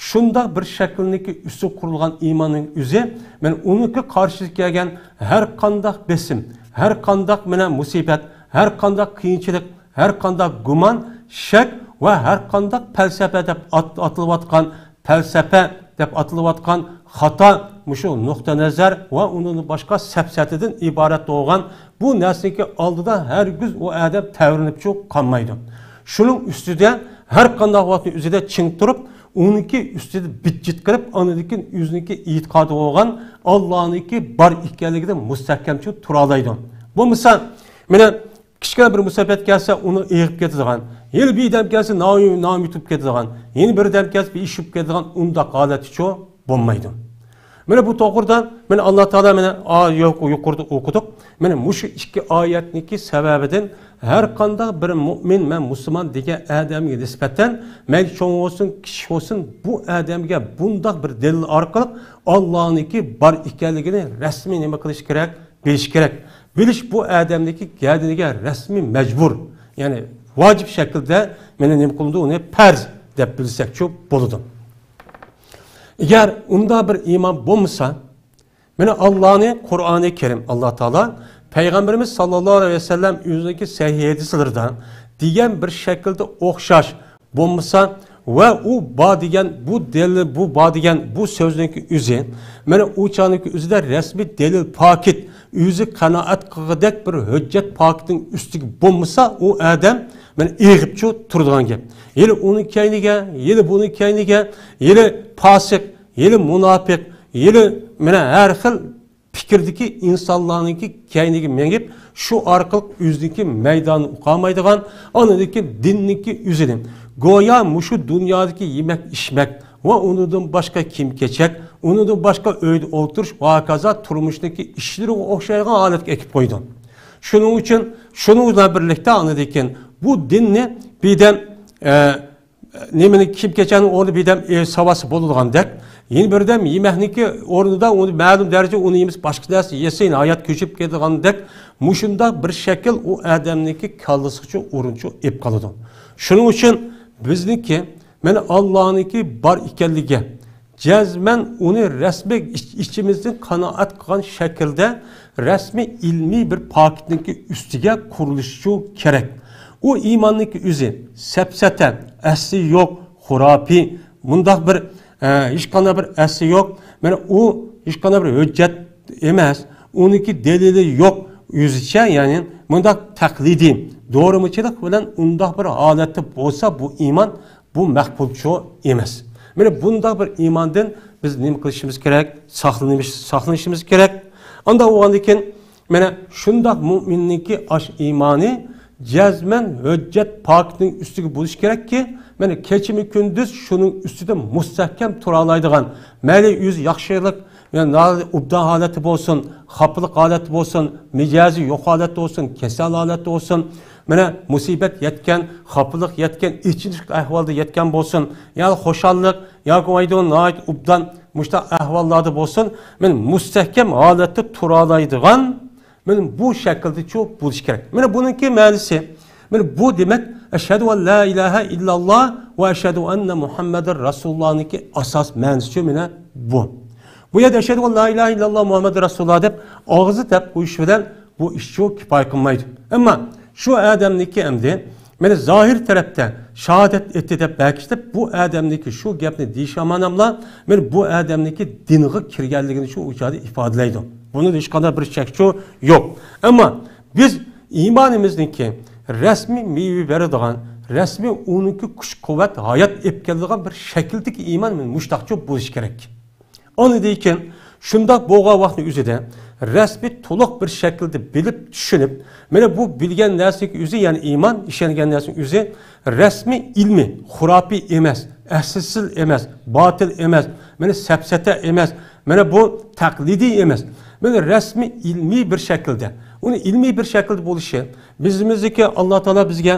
شۇنداق بىر شەكىلنىڭكى ئۈستىگە قۇرۇلغان ئىماننىڭ ئۆزى، مانا ئۇنىڭكى قارشىسىغا كەلگەن ھەر قانداق بېسىم، ھەر قانداق مانا مۇسىبەت، ھەر قانداق قىيىنچىلىق، ھەر قانداق گۇمان، شەك ۋە ھەر قانداق پەلسەپە دەپ ئات-، ئاتىلىۋاتقان، پەلسەپە دەپ ئاتىلىۋاتقان خاتا مۇشۇ نۇقتىئى نەزەر ۋە ئۇنىڭدىن باشقا سەپسەتىدىن ئىبارەت بولغان بۇ نەرسىنىڭكى ئالدىدا ھەرگىز ئۇ ئادەم تەۋرىنىپچۇ قالمايدۇ. شۇنىڭ ئۈستىدە ھەر قانداق ۋاقىتنىڭ ئۆزىدە چىڭ تۇرۇپ، ئۇنىڭكى ئۈستىدە بىتچىت قىلىپ، ئاندىن كېيىن ئۆزىنىڭكى ئېتىقادى بولغان ئاللانىڭكى بار ئىكەنلىكىدە مۇستەھكەمچە تۇرالايدۇ. بولمىسا، مانا كىچىككىنە بىر مۇسىبەت كەلسە، ئۇنى ئېغىپ كېتىدىغان، يەنە بىر دەم كەلسە، نامى-، نامى يۇتۇپ كېتىدىغان، يەنە بىر دەم كەلسە، بىر ئىش بولۇپ كېتىدىغان، ئۇنداق ھالەتچۇ بولمايدۇ. مانا بۇ توغرىدا مانا ئاللا تائالا مانا ئا-، يۇق-، يۇقىرىدا ئوقۇدۇق. مانا مۇشۇ ئىككى ئايەتنىڭكى سەۋەبىدىن ھەر قانداق بىر مۇئمىن، مەن مۇسۇلمان دېگەن ئادەمگە نىسبەتەن، مەيلى چوڭ بولسۇن، كىچىك بولسۇن، بۇ ئادەمگە بۇنداق بىر دەلىل ئارقىلىق ئاللانىڭكى بار ئىكەنلىكىنى رەسمىي نېمە قىلىش كېرەك؟ بىلىش كېرەك. بىلىش بۇ ئادەمنىڭكى گەدىنىگە رەسمىي مەجبۇر، يەنى ۋاجىپ شەكىلدە مانا نېمە قىلىنىدۇ، ئۇنى پەرز دەپ بىلسەكچۇ بولىدۇ. ئەگەر ئۇنداق بىر ئىمان بولمىسا، مانا ئاللانى قۇرئانى كەرىم، ئاللا تائالا پەيغەمبىرىمىز ساللاللاھۇ ئەلەيھى ۋەسەللەم ئۆزىنىڭكى سەھىھ ھەدىسلىرىدا دېگەن بىر شەكىلدە ئوخشاش بولمىسا ۋە ئۇ بار دېگەن بۇ دەلىل، بۇ بار دېگەن بۇ سۆزنىڭكى ئۆزى، مانا ئۇ چاغنىڭكى ئۆزىدە رەسمىي دەلىل پاكىت، ئۆزى قانائەت قىلغۇدەك بىر ھۆججەت پاكىتنىڭ ئۈستىگە بولمىسا، ئۇ ئادەم مانا ئېغىپچۇ تۇرىدىغان گەپ. يەنە ئۇنىڭ كەينىگە، يەنە بۇنىڭ كەينىگە، يەنە پاسىق، يەنە مۇناپىق، يەنە مانا ھەر خىل پىكىردىكى ئىنسانلارنىڭكى كەينىگە مېڭىپ، شۇ ئارقىلىق ئۆزىنىڭكى مەيدانىنى ئۇقالمايدىغان، ئاندىن كېيىن دىننىڭكى ئۆزىنى گويا مۇشۇ دۇنيادىكى يېمەك-ئىچمەك ۋە ئۇنىڭدىن باشقا كىيىم-كېچەك، ئۇنىڭدىن باشقا ئۆيدە ئولتۇرۇش ۋە ھاكازا تۇرمۇشتىكى ئىشلىرىغا ئوخشايدىغان ھالەتكە ئەكىپ قويىدۇ. شۇنىڭ ئۈچۈن، شۇنىڭ بىلەن بىرلىكتە ئاندىن كېيىن بۇ دىننى بىردەم، ئە، نېمىنى، كىيىم-كېچەكنىڭ ئورنىدا بىردەم، ئە، ساۋاتسىز بولىدىغاندەك، يەنە بىردەم يېمەكنىڭكى ئورنىدا ئۇنى مەلۇم دەرىجىدە ئۇنى يېمىسە باشقا نەرسە يېسە، يەنە ھايات كۆچۈپ كېتىدىغاندەك، مۇشۇنداق بىر شەكىل ئۇ ئادەمنىڭكى كاللىسىغىچۇ ئورۇنچۇ ئېلىپ قالىدۇ. شۇنىڭ ئۈچۈن بىزنىڭكى، مانا ئاللانىڭكى بار ئىكەنلىكى، جەزمەن ئۇنى رەسمىي ئىچ-، ئىچىمىزدىن قانائەت قىلغان شەكىلدە رەسمىي ئىلمىي بىر پاكىتنىڭكى ئۈستىگە قۇرۇلۇشىچۇ كېرەك. ئۇ ئىماننىڭكى ئۆزى سەپسەتە، ئەسلى يوق، خۇراپىي، مۇنداق بىر، ئە، ھېچقانداق بىر ئەسلى يوق. مانا ئۇ ھېچقانداق بىر ھۆججەت ئەمەس، ئۇنىڭكى دەلىلى يوق، ئۆزىچە، يەنى مۇنداق تەقلىدىي، دورىمىچىلىق بىلەن ئۇنداق بىر ھالەتتە بولسا، بۇ ئىمان بۇ مەقبۇلچۇ ئەمەس. مانا بۇنداق بىر ئىماندىن بىز نېمە قىلىشىمىز كېرەك؟ ساقلىنىش-، ساقلىنىشىمىز كېرەك. ئانداق بولغاندىن كېيىن، مانا شۇنداق مۇئمىننىڭكى ئاش ئىمانى جەزمەن ھۆججەت پاكىتنىڭ ئۈستىگە بولۇشى كېرەككى، مانا كېچىمۇ كۈندۈز شۇنىڭ ئۈستىدە مۇستەھكەم تۇرالايدىغان، مەيلى ئۆزى ياخشىلىق، يەنى ناھايىتى ئوبدان ھالەتتە بولسۇن، خاپىلىق ھالەتتە بولسۇن، مىجەزى يوق ھالەتتە بولسۇن، كېسەل ھالەتتە بولسۇن، مانا مۇسىبەت يەتكەن، خاپىلىق يەتكەن، ئېچىنىش ئەھۋالدا يەتكەن بولسۇن، ياكى خۇشاللىق، ياكى ئايدىغان ناھايىتى ئوبدان مۇشۇنداق ئەھۋاللاردا بولسۇن، مانا مۇستەھكەم ھالەتتە تۇرالايدىغان، مانا بۇ شەكىلدىچۇ بولۇشى كېرەك. مانا بۇنىڭكى مەنىسى، مانا بۇ دېمەك، ئەشھەدۇ ئەن لا ئىلاھە ئىللاللا ۋە ئەشھەدۇ ئەننە مۇھەممەدەر رەسۇلۇللانىڭكى ئاساس مەنىسىچۇ مانا بۇ. بۇ يەردە ئەشھەدۇ ئەن لا ئىلاھە ئىللاللا مۇھەممەدۇر رەسۇلۇللا دەپ ئاغزى دەپ قويۇش بىلەن بۇ ئىشچۇ كۇپايە قىلمايدۇ. ئەمما شۇ ئادەمنىڭكى ئەمدى مانا زاھىر تەرەپتە شاھادەت ئېيتتى دەپ بەكىشلەپ، بۇ ئادەمنىڭكى شۇ گەپنى دېيىش ئامانەملا مانا بۇ ئادەمنىڭكى دىنغا كىرگەنلىكىنى شۇ ئىچىدە ئىپادىلەيدۇ. بۇنىڭدا ھېچقانداق بىر شەكچۇ يوق. ئەمما بىز ئىمانىمىزنىڭكى رەسمىي مېۋە بېرىدىغان، رەسمىي ئۇنىڭكى كۈچ-قۇۋۋەت، ھايات ئېلىپ كېلىدىغان بىر شەكىلدىكى ئىمان مۇشتاقچۇ بولۇشى كېرەك. ئاندىن كېيىن شۇنداق بولغان ۋاقىتنىڭ ئۆزىدە رەسمىي تولۇق بىر شەكىلدە بىلىپ، چۈشىنىپ، مانا بۇ بىلگەن نەرسىنىڭ ئۆزى، يەنى ئىمان، ئىشەنگەن نەرسىنىڭ ئۆزى رەسمىي ئىلمىي، خۇراپىي ئەمەس، ئەسلىسىز ئەمەس، باتىل ئەمەس، مانا سەپسەتە ئەمەس، مانا بۇ تەقلىدىي ئەمەس. مانا رەسمىي ئىلمىي بىر شەكىلدە ئۇنى ئىلمىي بىر شەكىلدە بولۇشى، بىزىمىزدىكى ئاللا تائالا بىزگە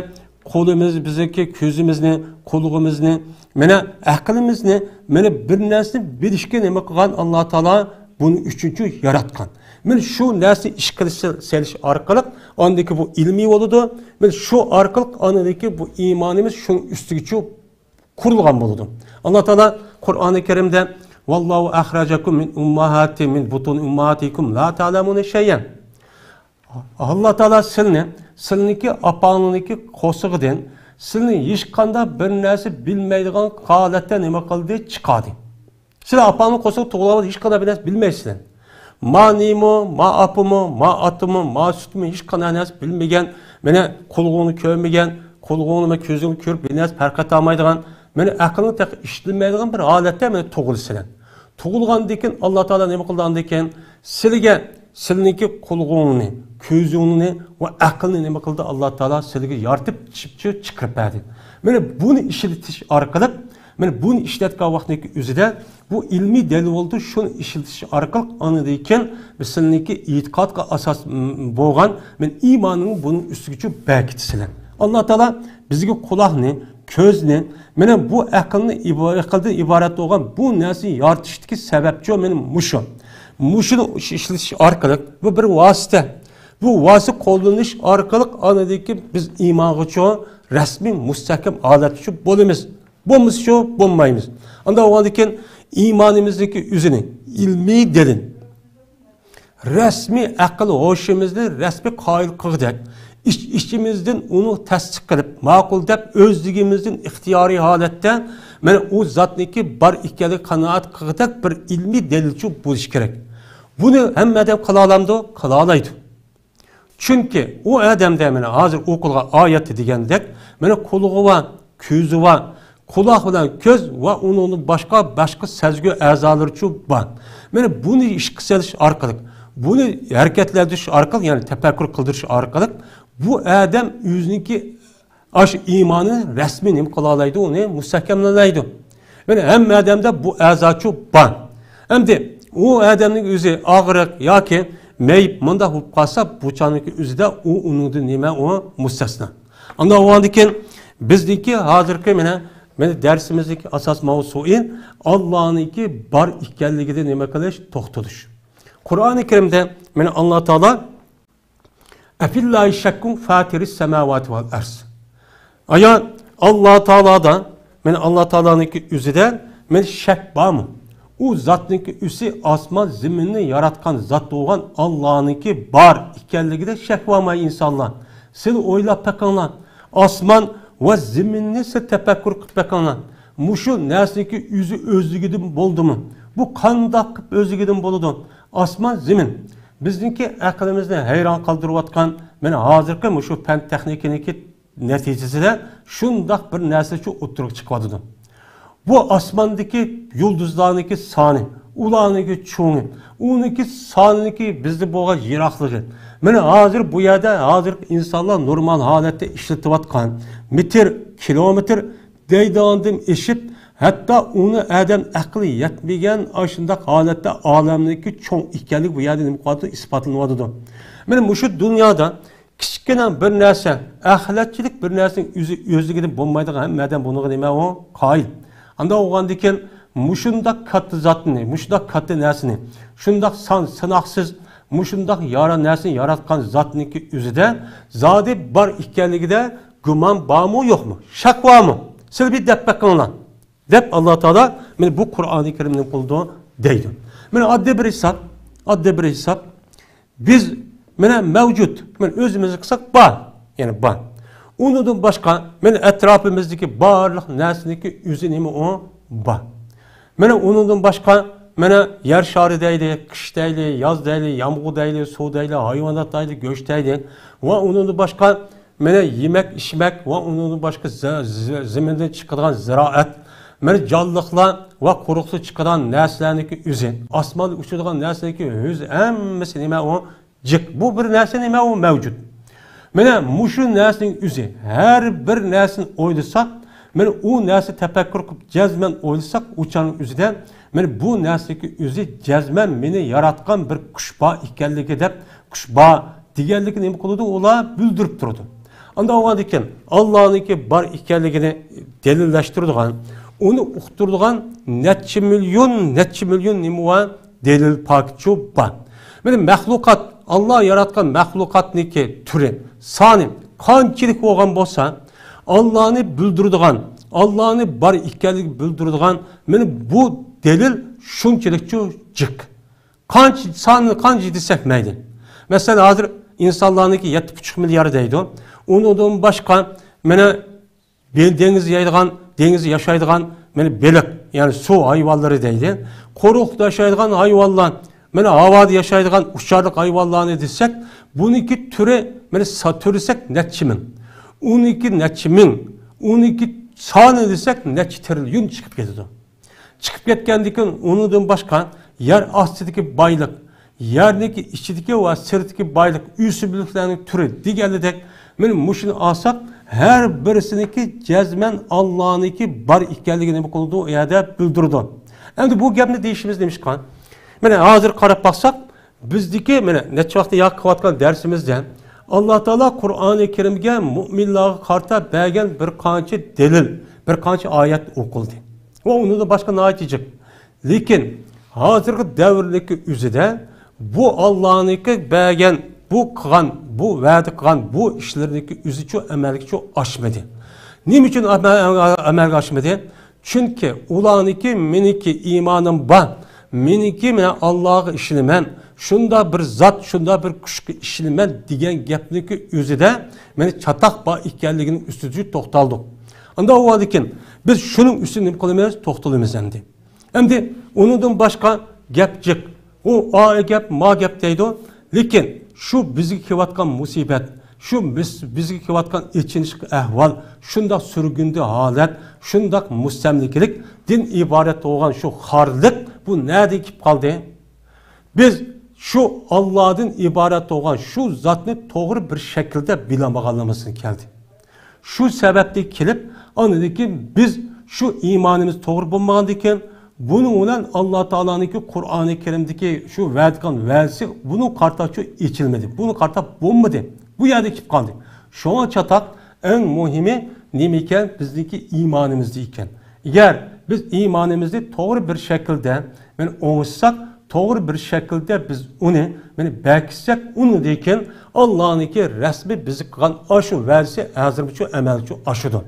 قولىمىز، بىزدىكى كۆزىمىزنى، قۇلىقىمىزنى، مانا ئەقلىمىزنى، مانا بىر نەرسىنى بىلىشكە نېمە قىلغان؟ ئاللا تائالا بۇنى ئۈچۈنچى ياراتقان. مانا شۇ نەرسىنى ئىشقا سېلىش ئارقىلىق ئاندىكى بۇ ئىلمىي بولىدۇ. مانا شۇ ئارقىلىق ئاندىكى بۇ ئىمانىمىز شۇنىڭ ئۈستىگىچە قۇرۇلغان بولىدۇ. ئاللا تائالا قۇرئانى كەرىمدە، «ۋاللاھۇ ئەخرەجەكۇم مىن ئۇمماھاتى، مىن بۇتۇنى ئۇمماھاتىكۇم لا تەئلەمۇنە شەيئەن.» ئاللا تائالا سىلنى، سىلنىڭكى ئاپاڭنىڭكى قورسىقىدىن سىلنى ھېچقانداق بىر نەرسە بىلمەيدىغان ھالەتتە نېمە قىلدى؟ چىقاردى. سىلەر ئاپاڭنىڭ قورسىقىدا تۇغۇلغان ۋاقىت ھېچقانداق بىر نەرسە بىلمەيسىلەر. ما نېنىمۇ، ما ئاپىمۇ، ما ئاتىمۇ، ما سۈتىمۇ ھېچقانداق نەرسە بىلمىگەن، مانا قۇلىقىڭنى كۆرمىگەن، قۇلىقىڭنى مانا كۆزۈڭنى كۆرۈپ بىر نەرسە پەرق ئېتالمايدىغان، مانا ئەقلىڭنى تېخى ئىشلىتەلمەيدىغان بىر ھالەتتە مانا تۇغۇلىسىلەر. تۇغۇلغاندىن كېيىن ئاللا تائالا نېمە قىلدى ئاندىن كېيىن؟ سىلىگە، سىلىنىڭكى قۇلىقىڭنى، كۆزۈڭنى ۋە ئەقلىنى نېمە قىلدى؟ ئاللا تائالا سىلىگە يارىتىپ چىپ-، چىقىرىپ بەردى. مانا بۇنى ئىشلىتىش ئارقىلىق، مانا بۇنى ئىشلەتكەن ۋاقىتنىڭ ئۆزىدە بۇ ئىلمىي دەلىل بولدى، شۇنى ئىشلىتىش ئارقىلىق ئاندىن كېيىن بىز سىلىنىڭكى ئېتىقادقا ئاساس، م، بولغان مانا ئىمانىڭ بۇنىڭ ئۈستىگىچە بەرىكىتى سىلەر. ئاللا تائالا بىزگە قۇلاقنى، كۆزنى، مانا بۇ ئەقىلنى ئىبا-، ئەقىلدىن ئىبارەت بولغان بۇ نەرسىنى يارىتىشتىكى سەۋەبچۇ مانا مۇشۇ. مۇشۇنى ئىش-، ئىشلىتىش ئارقىلىق بۇ بىر ۋاسىتە. بۇ ۋاسىتە قوللىنىش ئارقىلىق ئاندىن كېيىن بىز ئىمانغىچۇ رەسمىي مۇستەھكەم ھالەتتىچۇ بولىمىز. بولمىسىچۇ بولمايمىز. ئانداق بولغاندىن كېيىن ئىمانىمىزنىڭكى ئۆزىنى ئىلمىي دەلىل، رەسمىي ئەقىل ھوشىمىزنى رەسمىي قايىل قىلغۇدەك، ئىچ-ئىچىمىزدىن ئۇنى تەستىق قىلىپ، ماقۇل دەپ ئۆزلۈكىمىزدىن ئىختىيارىي ھالەتتە مانا ئۇ زاتنىڭكى بار ئىكەنلىكىگە قانائەت قىلغۇدەك بىر ئىلمىي دەلىلچۇ بولۇشى كېرەك. بۇنى ھەممە ئادەم قىلالايدۇ؟ قىلالايدۇ. چۈنكى ئۇ ئادەمدە مانا ھازىر ئوقۇلغان ئايەتتە دېگەندەك، مانا قۇلىقى بار، كۆزى بار، قۇلاق بىلەن كۆز ۋە ئۇنىڭدىن باشقا، باشقا سەزگۈ ئەزالىرىچۇ بار. مانا بۇنى ئىشقا سېلىش ئارقىلىق، بۇنى ھەرىكەتلەندۈرۈش ئارقىلىق، يەنى تەپەككۇر قىلدۇرۇش ئارقىلىق بۇ ئادەم ئۆزىنىڭكى ئاشۇ ئىمانىنى رەسمىي نېمە قىلالايدۇ، ئۇنى مۇستەھكەملەيدۇ. مانا ھەممە ئادەمدە بۇ ئەزاچۇ بار. ئەمدى ئۇ ئادەمنىڭ ئۆزى ئاغرىق ياكى مەيىپ مۇنداق بولۇپ قالسا، بۇ چاغنىڭكى ئۆزىدە ئۇ ئۇنىڭدىن نېمە، ئۇ مۇستەسنا. ئانداق بولغاندىن كېيىن بىزنىڭكى ھازىرقى مانا، مانا دەرسىمىزدىكى ئاساس ماۋزۇيى ئاللانىڭكى بار ئىكەنلىكىدە نېمە قىلىش؟ توختىلىش. قۇرئانى كەرىمدە مانا ئاللا تائالا «ئەفىللاھى شەككۇن فاتىرىس سەماۋاتى ۋەل ئەرز.» ئايا ئاللا تائالادا، مانا ئاللا تائالانىڭكى ئۆزىدە مانا شەك بارمۇ؟ ئۇ زاتنىڭكى ئۆزى ئاسمان زېمىننى ياراتقان زات بولغان ئاللانىڭكى بار ئىكەنلىكىدە شەك بارمۇ ئەي ئىنسانلار؟ سىلى ئويلاپ بېقىڭلار. ئاسمان ۋە زېمىننى سىلى تەپەككۇر قىلىپ بېقىڭلار. مۇشۇ نەرسىنىڭكى ئۆزى ئۆزلۈكىدىن بولدىمۇ؟ بۇ قانداق قىلىپ ئۆزلۈكىدىن بولىدۇ؟ ئاسمان زېمىن بىزنىڭكى ئەقلىمىزنى ھەيران قالدۇرۇۋاتقان، مانا ھازىرقى مۇشۇ پەن تېخنىكىنىڭكى نەتىجىسىدە شۇنداق بىر نەرسە شۇ ئوتتۇرىغا چىقىۋاتىدۇ. بۇ ئاسماندىكى يۇلدۇزلارنىڭكى سانى، ئۇلارنىڭكى چوڭى، ئۇنىڭكى سانىنىڭكى بىزدە بولغان يىراقلىقى. مانا ھازىر بۇ يەردە ھازىر ئىنسانلار نورمال ھالەتتە ئىشلىتىۋاتقان مېتىر، كىلومېتىر دەيدىغاندىن ئېشىپ، ھەتتا ئۇنى ئادەم ئەقلى يەتمىگەن ئاشۇنداق ھالەتتە ئالەمنىڭكى چوڭ ئىكەنلىكى بۇ يەردە نېمە قىلىۋاتىدۇ؟ ئىسپاتلىنىۋاتىدۇ. مانا مۇشۇ دۇنيادا كىچىككىنە بىر نەرسە، ئەخلەتچىلىك بىر نەرسىنىڭ ئۆزى ئۆزلۈكىدىن بولمايدىغان، ھەممە ئادەم بۇنىڭغا نېمە ئۇ؟ قايىل. ئانداق بولغاندىن كېيىن مۇشۇنداق كاتتا زاتنى، مۇشۇنداق كاتتا نەرسىنى، شۇنداق سان ساناقسىز، مۇشۇنداق يارا نەرسىنى ياراتقان زاتنىڭكى ئۆزىدە زادى بار ئىكەنلىكىدە گۇمان بارمۇ يوقمۇ؟ شەك بارمۇ؟ سىلى بىر دەپ بېقىڭلار. دەپ ئاللا تائالا مانا بۇ قۇرئانى كەرىمنى نېمە قىلىدۇ؟ دەيدۇ. مانا ئاددىي بىر ھېساب، ئاددىي بىر ھېساب. بىز مانا مەۋجۇت، مانا ئۆزىمىزنى قىلساق بار، يەنى بار. ئۇنىڭدىن باشقا مانا ئەتراپىمىزدىكى بارلىق نەرسىنىڭكى ئۆزى نېمە ئۇ؟ بار. مانا ئۇنىڭدىن باشقا مانا يەر شارى دەيلى، قىش دەيلى، ياز دەيلى، يامغۇر دەيلى، سۇ دەيلى، ھايۋانات دەيلى، گۆش دەيلى ۋە ئۇنىڭدىن باشقا مانا يېمەك، ئىچمەك ۋە ئۇنىڭدىن باشقا زە-، زە-، زېمىندىن چىقىدىغان زىرائەت، مانا جانلىقلار ۋە قۇرۇقلۇق چىقىدىغان نەرسىلەرنىڭكى ئۆزى، ئاسماندا ئۇچىدىغان نەرسىلەرنىڭكى ئۆزى ھەممىسى نېمە ئۇ؟ جىق. بۇ بىر نەرسە نېمە ئۇ؟ مەۋجۇت. مانا مۇشۇ نەرسىنىڭ ئۆزى، ھەر بىر نەرسىنى ئويلىساق، مانا ئۇ نەرسە تەپەككۇر قىلىپ جەزمەن ئويلىساق، ئۇ چاغنىڭ ئۆزىدە مانا بۇ نەرسىنىڭكى ئۆزى جەزمەن مېنى ياراتقان بىر كۈچ بار ئىكەنلىكى دەپ، كۈچ بار، دېگەنلىكنى نېمە قىلىدۇ؟ ئۇلار بىلدۈرۈپ تۇرىدۇ. ئانداق بولغاندىكىن، ئاللانىڭكى بار ئىكەنلىكىنى دەلىللەشتۈرىدىغان، ئۇنى ئۇقتۇرىدىغان نەچچە مىليون، نەچچە مىليون نېمە بار؟ دەلىل پاكىتچۇ بار. مانا مەخلۇقات، ئاللا ياراتقان مەخلۇقاتنىڭكى تۈرى، سانى قانچىلىك بولغان بولسا، ئاللانى بىلدۈرىدىغان، ئاللانى بار ئىكەنلىكىنى بىلدۈرىدىغان مانا بۇ دەلىل شۇنچىلىكچۇ جىق. قانچە ساننى قانچە دېسەك مەيلى. مەسىلەن، ھازىر ئىنسانلارنىڭكى يەتتە پۇت مىليار دەيدۇ. ئۇنىڭدىن باشقا مانا بىل-، دېڭىزدا يەيدىغان، دېڭىزدا ياشايدىغان مانا بېلىق، يەنى سۇ ھايۋانلىرى دەيدۇ. قۇرۇقتا ياشايدىغان ھايۋانلار، مانا ھاۋادا ياشايدىغان ئۇچارلىق ھايۋانلارنى دېسەك، بۇنىڭكى تۈرى، مانا سا-، تۈرلىسەك نەچچە مىڭ. ئۇنىڭكى نەچچە مىڭ، ئۇنىڭكى سانى دېسەك نەچچە تىرىليون چىقىپ كېتىدۇ. چىقىپ كەتكەندىن كېيىن ئۇنىڭدىن باشقا يەر ئاستىدىكى بايلىق، يەرنىڭكى ئىچىدىكى ۋە سىرتىدىكى بايلىق، ئۆسۈملۈكلەرنىڭ تۈرى دېگەنلىدەك، مانا مۇشۇنى ئالساق، ھەر بىرسىنىڭكى جەزمەن ئاللانىڭكى بار ئىكەنلىكىنى نېمە قىلىدۇ؟ ئۇ يەردە بىلدۈرىدۇ. ئەمدى بۇ گەپنى دېيىشىمىز نېمىشقا؟ مانا ھازىر قاراپ باقساق، بىزدىكى، مانا، نەچچە ۋاقىتتىن ياقى قىلىۋاتقان دەرسىمىزدە، ئاللا تائالا قۇرئانى كەرىمگە مۇئمىنلارغا قارىتا بەرگەن بىر قانچە دەلىل، بىر قانچە ئايەت ئوقۇلدى. ۋە ئۇنىڭدىن باشقا ناھايىتى جىق. لېكىن ھازىرقى دەۋرنىڭكى ئۆزىدە بۇ ئاللانىڭكى بەرگەن، بۇ قىلغان، بۇ ۋەدە قىلغان بۇ ئىشلىرىنىڭكى ئۆزىچۇ ئەمەلگىچۇ ئاشمىدى. نېمە ئۈچۈن ئەمە-، ئەمەلگە ئاشمىدى؟ چۈنكى ئۇلارنىڭكى مېنىڭكى ئىمانىم بار، مېنىڭكى مەن ئاللاغا ئىشىنىمەن، شۇنداق بىر زات، شۇنداق بىر كۈچكە ئىشىنىمەن دېگەن گەپنىڭكى ئۆزىدە مانا چاتاق بار ئىكەنلىكىنىڭ ئۈستىدە توختالدۇق. ئانداق بولغاندىكىن بىز شۇنىڭ ئۈستىدە نېمە قىلىمىز؟ توختىلىمىز ئەمدى. ئەمدى ئۇنىڭدىن باشقا گەپ جىق. ئۇ ئا گەپ، ما گەپ دەيدۇ. لېكىن شۇ بىزگە كېلىۋاتقان مۇسىبەت، شۇ بىز، بىزگە كېلىۋاتقان ئېچىنىشلىق ئەھۋال، شۇنداق سۈرگۈندە ھالەت، شۇنداق مۇستەملىكىلىكتىن ئىبارەت بولغان شۇ خارلىق، بۇ نەدىن كېلىپ قالدى؟ بىز شۇ ئاللادىن ئىبارەت بولغان شۇ زاتنى توغرا بىر شەكىلدە بىلەلمىگەنلىكىمىزدىن كەلدى. شۇ سەۋەبتىن كېلىپ، ئاندىن كېيىن بىز شۇ ئىمانىمىز توغرا بولمىغاندىكىن، بۇنىڭ بىلەن ئاللا تائالانىڭكى قۇرئانى كەرىمدىكى شۇ ۋەدە قىلغان ۋەدىسى بۇنىڭ قارىتاچۇ ئېچىلمىدى، بۇنىڭ قارىتا بولمىدى. بۇ يەردە كېلىپ قالدى. شۇڭا چاتاق ئەڭ مۇھىمى نېمە ئىكەن؟ بىزنىڭكى ئىمانىمىزدا ئىكەن. ئەگەر بىز ئىمانىمىزنى توغرا بىر شەكىلدە، مانا، ئوڭشىساق، توغرا بىر شەكىلدە بىز ئۇنى، مانا، بەكىتسەك، ئۇنىڭدىن كېيىن ئاللانىڭكى رەسمىي بىزگە قىلغان ئاشۇ ۋەدىسى ھازىرمۇچۇ ئەمەلگىچۇ ئاشىدۇ.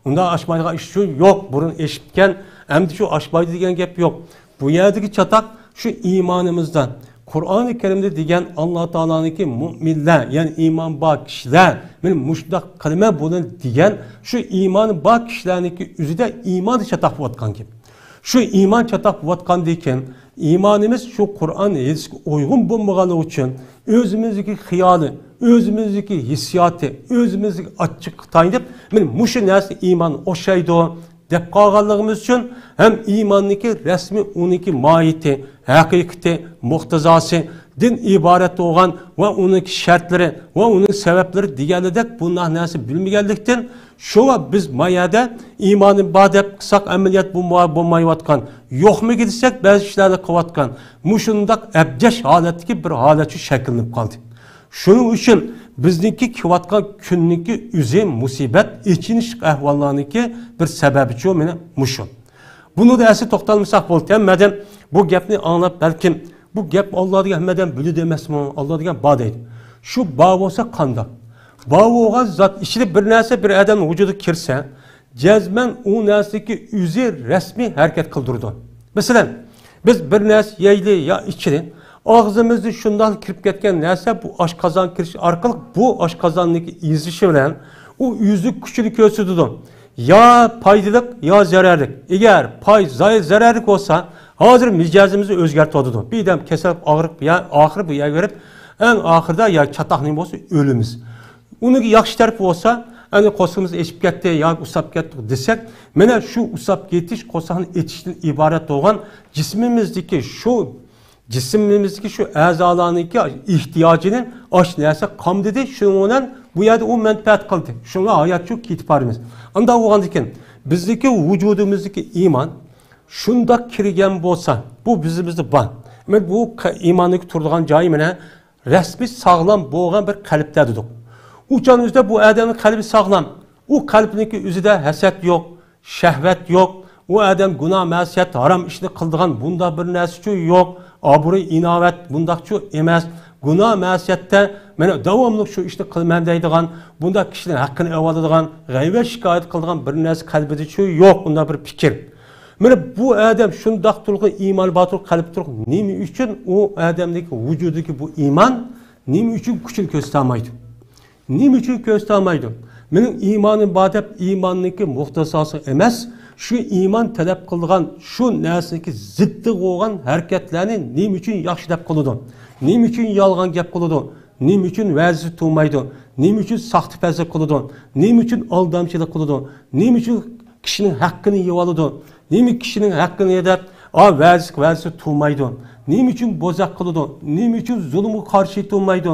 ئۇنداق ئاشمايدىغان ئىش شۇ يوق، بۇرۇن ئېشىپتىكەن، ئەمدى شۇ ئاشمايدۇ دېگەن گەپ يوق. بۇ يەردىكى چاتاق شۇ ئىمانىمىزدا، قۇرئانى كەرىمدە دېگەن ئاللا تائالانىڭكى مۇئمىنلەر، يەنى ئىمان بار كىشىلەر، مانا مۇشۇنداق قىلىمەن بۇنى دېگەن شۇ ئىمانى بار كىشىلەرنىڭكى ئۆزىدە ئىماندا چاتاق بولۇۋاتقان گەپ. شۇ ئىمان چاتاق بولۇۋاتقاندىن كېيىن، ئىمانىمىز شۇ قۇرئان ھەدىسكە ئۇيغۇن بولمىغانلىقى ئۈچۈن، ئۆزىمىزدىكى خىيالى، ئۆزىمىزدىكى ھېسسىياتى، ئۆزىمىزدىكى ئاچچىققا تايىنىپ، مانا مۇشۇ نەرسە ئىمان ئوخشايدۇ دەپ قالغانلىقىمىز ئۈچۈن، ھەم ئىماننىڭكى رەسمىي ئۇنىڭكى ماھىيىتى، ھەقىقىتى، مۇقتىزاسى، دىن ئىبارەت بولغان ۋە ئۇنىڭكى شەرتلىرى ۋە ئۇنىڭ سەۋەبلىرى دېگەنلىدەك بۇنداق نەرسە بىلمىگەنلىكتىن، شۇڭا بىز ما يەردە ئىمانىم بار دەپ قىلساق، ئەمەلىيەت بولما-، بولمايۋاتقان، يوقمىكى دېسەك، بەزى ئىشلارنى قىلىۋاتقان، مۇشۇنداق ئەبجەش ھالەتتىكى بىر ھالەت شۇ شەكىللىنىپ قالدى. شۇنىڭ ئۈچۈن بىزنىڭكى كېلىۋاتقان كۈننىڭكى ئۆزى مۇسىبەت، ئېچىنىشلىق ئەھۋاللارنىڭكى بىر سەۋەبىچۇ مانا مۇشۇ. بۇنىڭدا ئەسلى توختالمىساق بولدى. ھەممە ئادەم بۇ گەپنى ئاڭلاپ، بەلكىم بۇ گەپ ئاللا دېگەن ھەممە ئادەم بىلىدۇ ئەمەسمۇ؟ ئاللا دېگەن بار دەيدۇ. شۇ بار بولسا قانداق؟ بار بولغان زات ئىچىدە بىر نەرسە بىر ئادەمنىڭ ۋۇجۇدىغا كىرسە، جەزمەن ئۇ نەرسىدىكى ئۆزى رەسمىي ھەرىكەت قىلدۇرىدۇ. مەسىلەن، بىز بىر نەرسە يەيلى يا ئىچىلى، ئاغزىمىزدا شۇنداق كىرىپ كەتكەن نەرسە بۇ ئاشقازان كىرىش ئارقىلىق بۇ ئاشقازاننىڭكى ئېزىشى بىلەن ئۇ ئۆزى كۈچىنى كۆرسىتىدۇ. يا پايدىلىق، يا زەرەرلىك. ئەگەر پاي-، زاي-، زەرەرلىك بولسا، ھازىر مىجەزىمىزنى ئۆزگەرتىۋاتىدۇ. بىردەم كېسەل ئاغرىق، يا ئاخىر بۇ يەرگە بېرىپ، ئەڭ ئاخىرىدا يا چاتاق نېمە بولسا ئۆلىمىز. ئۇنىڭ ياخشى تەرىپى بولسا، ئەنە قورسىقىمىز ئېچىپ كەتتى ياكى ئۇسساپ كەتتۇق دېسەك، مانا شۇ ئۇسساپ كېتىش، قورساقنى ئېچىشتىن ئىبارەت بولغان جىسمىمىزدىكى شۇ، جىسمىمىزدىكى شۇ ئەزالارنىڭكى ئېھتىياجىنى ئاش نەرسە قامدىدى، شۇنىڭ بىلەن بۇ يەردە ئۇ مەنپەئەت قىلدى. شۇڭا ھاياتچۇ كېتىپ بارىمىز. ئانداق بولغاندىكىن، بىزدىكى ۋۇجۇدىمىزدىكى ئىمان شۇنداق كىرگەن بولسا، بۇ بىزىمىزدە بار. مانا بۇ ق-، ئىماننىڭ تۇرىدىغان جايى مانا رەسمىي ساغلام بولغان بىر قەلبتە دېدۇق. ئۇ چاغنىڭ ئۆزىدە بۇ ئادەمنىڭ قەلبى ساغلام. ئۇ قەلبنىڭكى ئۆزىدە ھەسەت يوق، شەھۋەت يوق. ئۇ ئادەم گۇناھ، مەسىيەت، ھارام ئىشنى قىلىدىغان بۇنداق بىر نەرسىچۇ يوق. ئابرۇي، ئىناۋەت بۇنداقچۇ ئېمەس. گۇناھ، مەسىيەتتە مانا داۋاملىق شۇ ئىشنى قىلىمەن دەيدىغان، بۇنداق كىشىنىڭ ھەققىنى ئېلىۋالىدىغان، غەيۋەت، شىكايەت قىلىدىغان بىر نەرسە قەلبىدىچۇ يوق، ئۇنداق بىر پىكىر. مانا بۇ ئادەم شۇنداق تۇرغان ئىمان بار تۇرۇپ، قەلبى تۇرۇپ، نېمە ئۈچۈن ئۇ ئادەمدىكى ۋۇجۇدىدىكى بۇ ئىمان نېمە ئۈچۈن كۈچىنى كۆرسىتەلمەيدۇ؟ نېمە ئۈچۈن كۆرسىتەلمەيدۇ؟ مېنىڭ ئىمانىم بار دەپ ئىماننىڭكى مۇقتەزاسى ئەمەس، شۇ ئىمان تەلەپ قىلىدىغان شۇ نەرسىنىڭكى زىتتىغا بولغان ھەرىكەتلەرنى نېمە ئۈچۈن ياخشى دەپ قىلىدۇ؟ نېمە ئۈچۈن يالغان گەپ قىلىدۇ؟ نېمە ئۈچۈن ۋەزىسى تۇرمايدۇ؟ نېمە ئۈچۈن ساختىپەزلىك قىلىدۇ؟ نېمە ئۈچۈن ئالدامچىلىق قىلىدۇ؟ نېمە ئۈچۈن كىشىنىڭ ھەققىنى يېۋالىدۇ؟ نېمە كىشىنىڭ ھەققىنى يەپ، ئا، ۋەزىسى، ۋەزىسى تۇرمايدۇ؟ نېمە ئۈچۈن بوزەك قىلىدۇ؟ نېمە ئۈچۈن زۇلۇمغا قارشى تۇرمايدۇ؟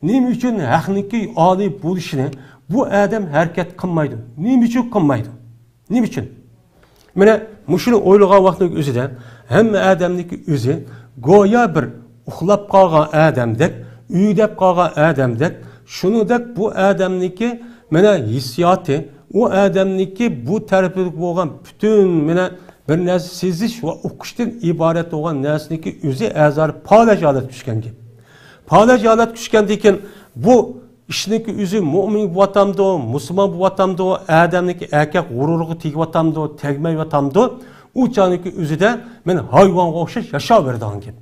نېمە ئۈچۈن ھەقنىڭكى ئالىي بولۇشىنى بۇ ئادەم ھەرىكەت قىلمايدۇ؟ نېمە ئۈچۈن قىلمايدۇ؟ نېمە ئۈچۈن؟ مانا مۇشۇنى ئويلىغان ۋاقتىنىڭ ئۆزىدە ھەممە ئادەمنىڭكى ئۆزى گويا بىر ئۇخلاپ قالغان ئادەمدەك، ئۇيقۇپ قالغان ئادەمدەك، شۇنىڭدەك بۇ ئادەمنىڭكى مانا ھېسسىياتى، ئۇ ئادەمنىڭكى بۇ تەرىپىدە بولغان پۈتۈن مانا بىر نەرسە سېزىش ۋە ئۇقۇشتىن ئىبارەت بولغان نەرسىنىڭكى ئۆزى ئەزالىق پالەچ ھالەتكە چۈشكەن گەپ. پالەچ ھالەتكە چۈشكەندىن كېيىن بۇ ئىشنىڭكى ئۆزى مۆمىن بولۇۋاتامدۇ، مۇسۇلمان بولۇۋاتامدۇ، ئادەمنىڭكى ئەركەك غۇرۇرىغا تېگىۋاتامدۇ، تەگمەيۋاتامدۇ، ئۇ چاغنىڭكى ئۆزىدە مەن ھايۋانغا ئوخشاش ياشاۋېرىدىغان گەپ.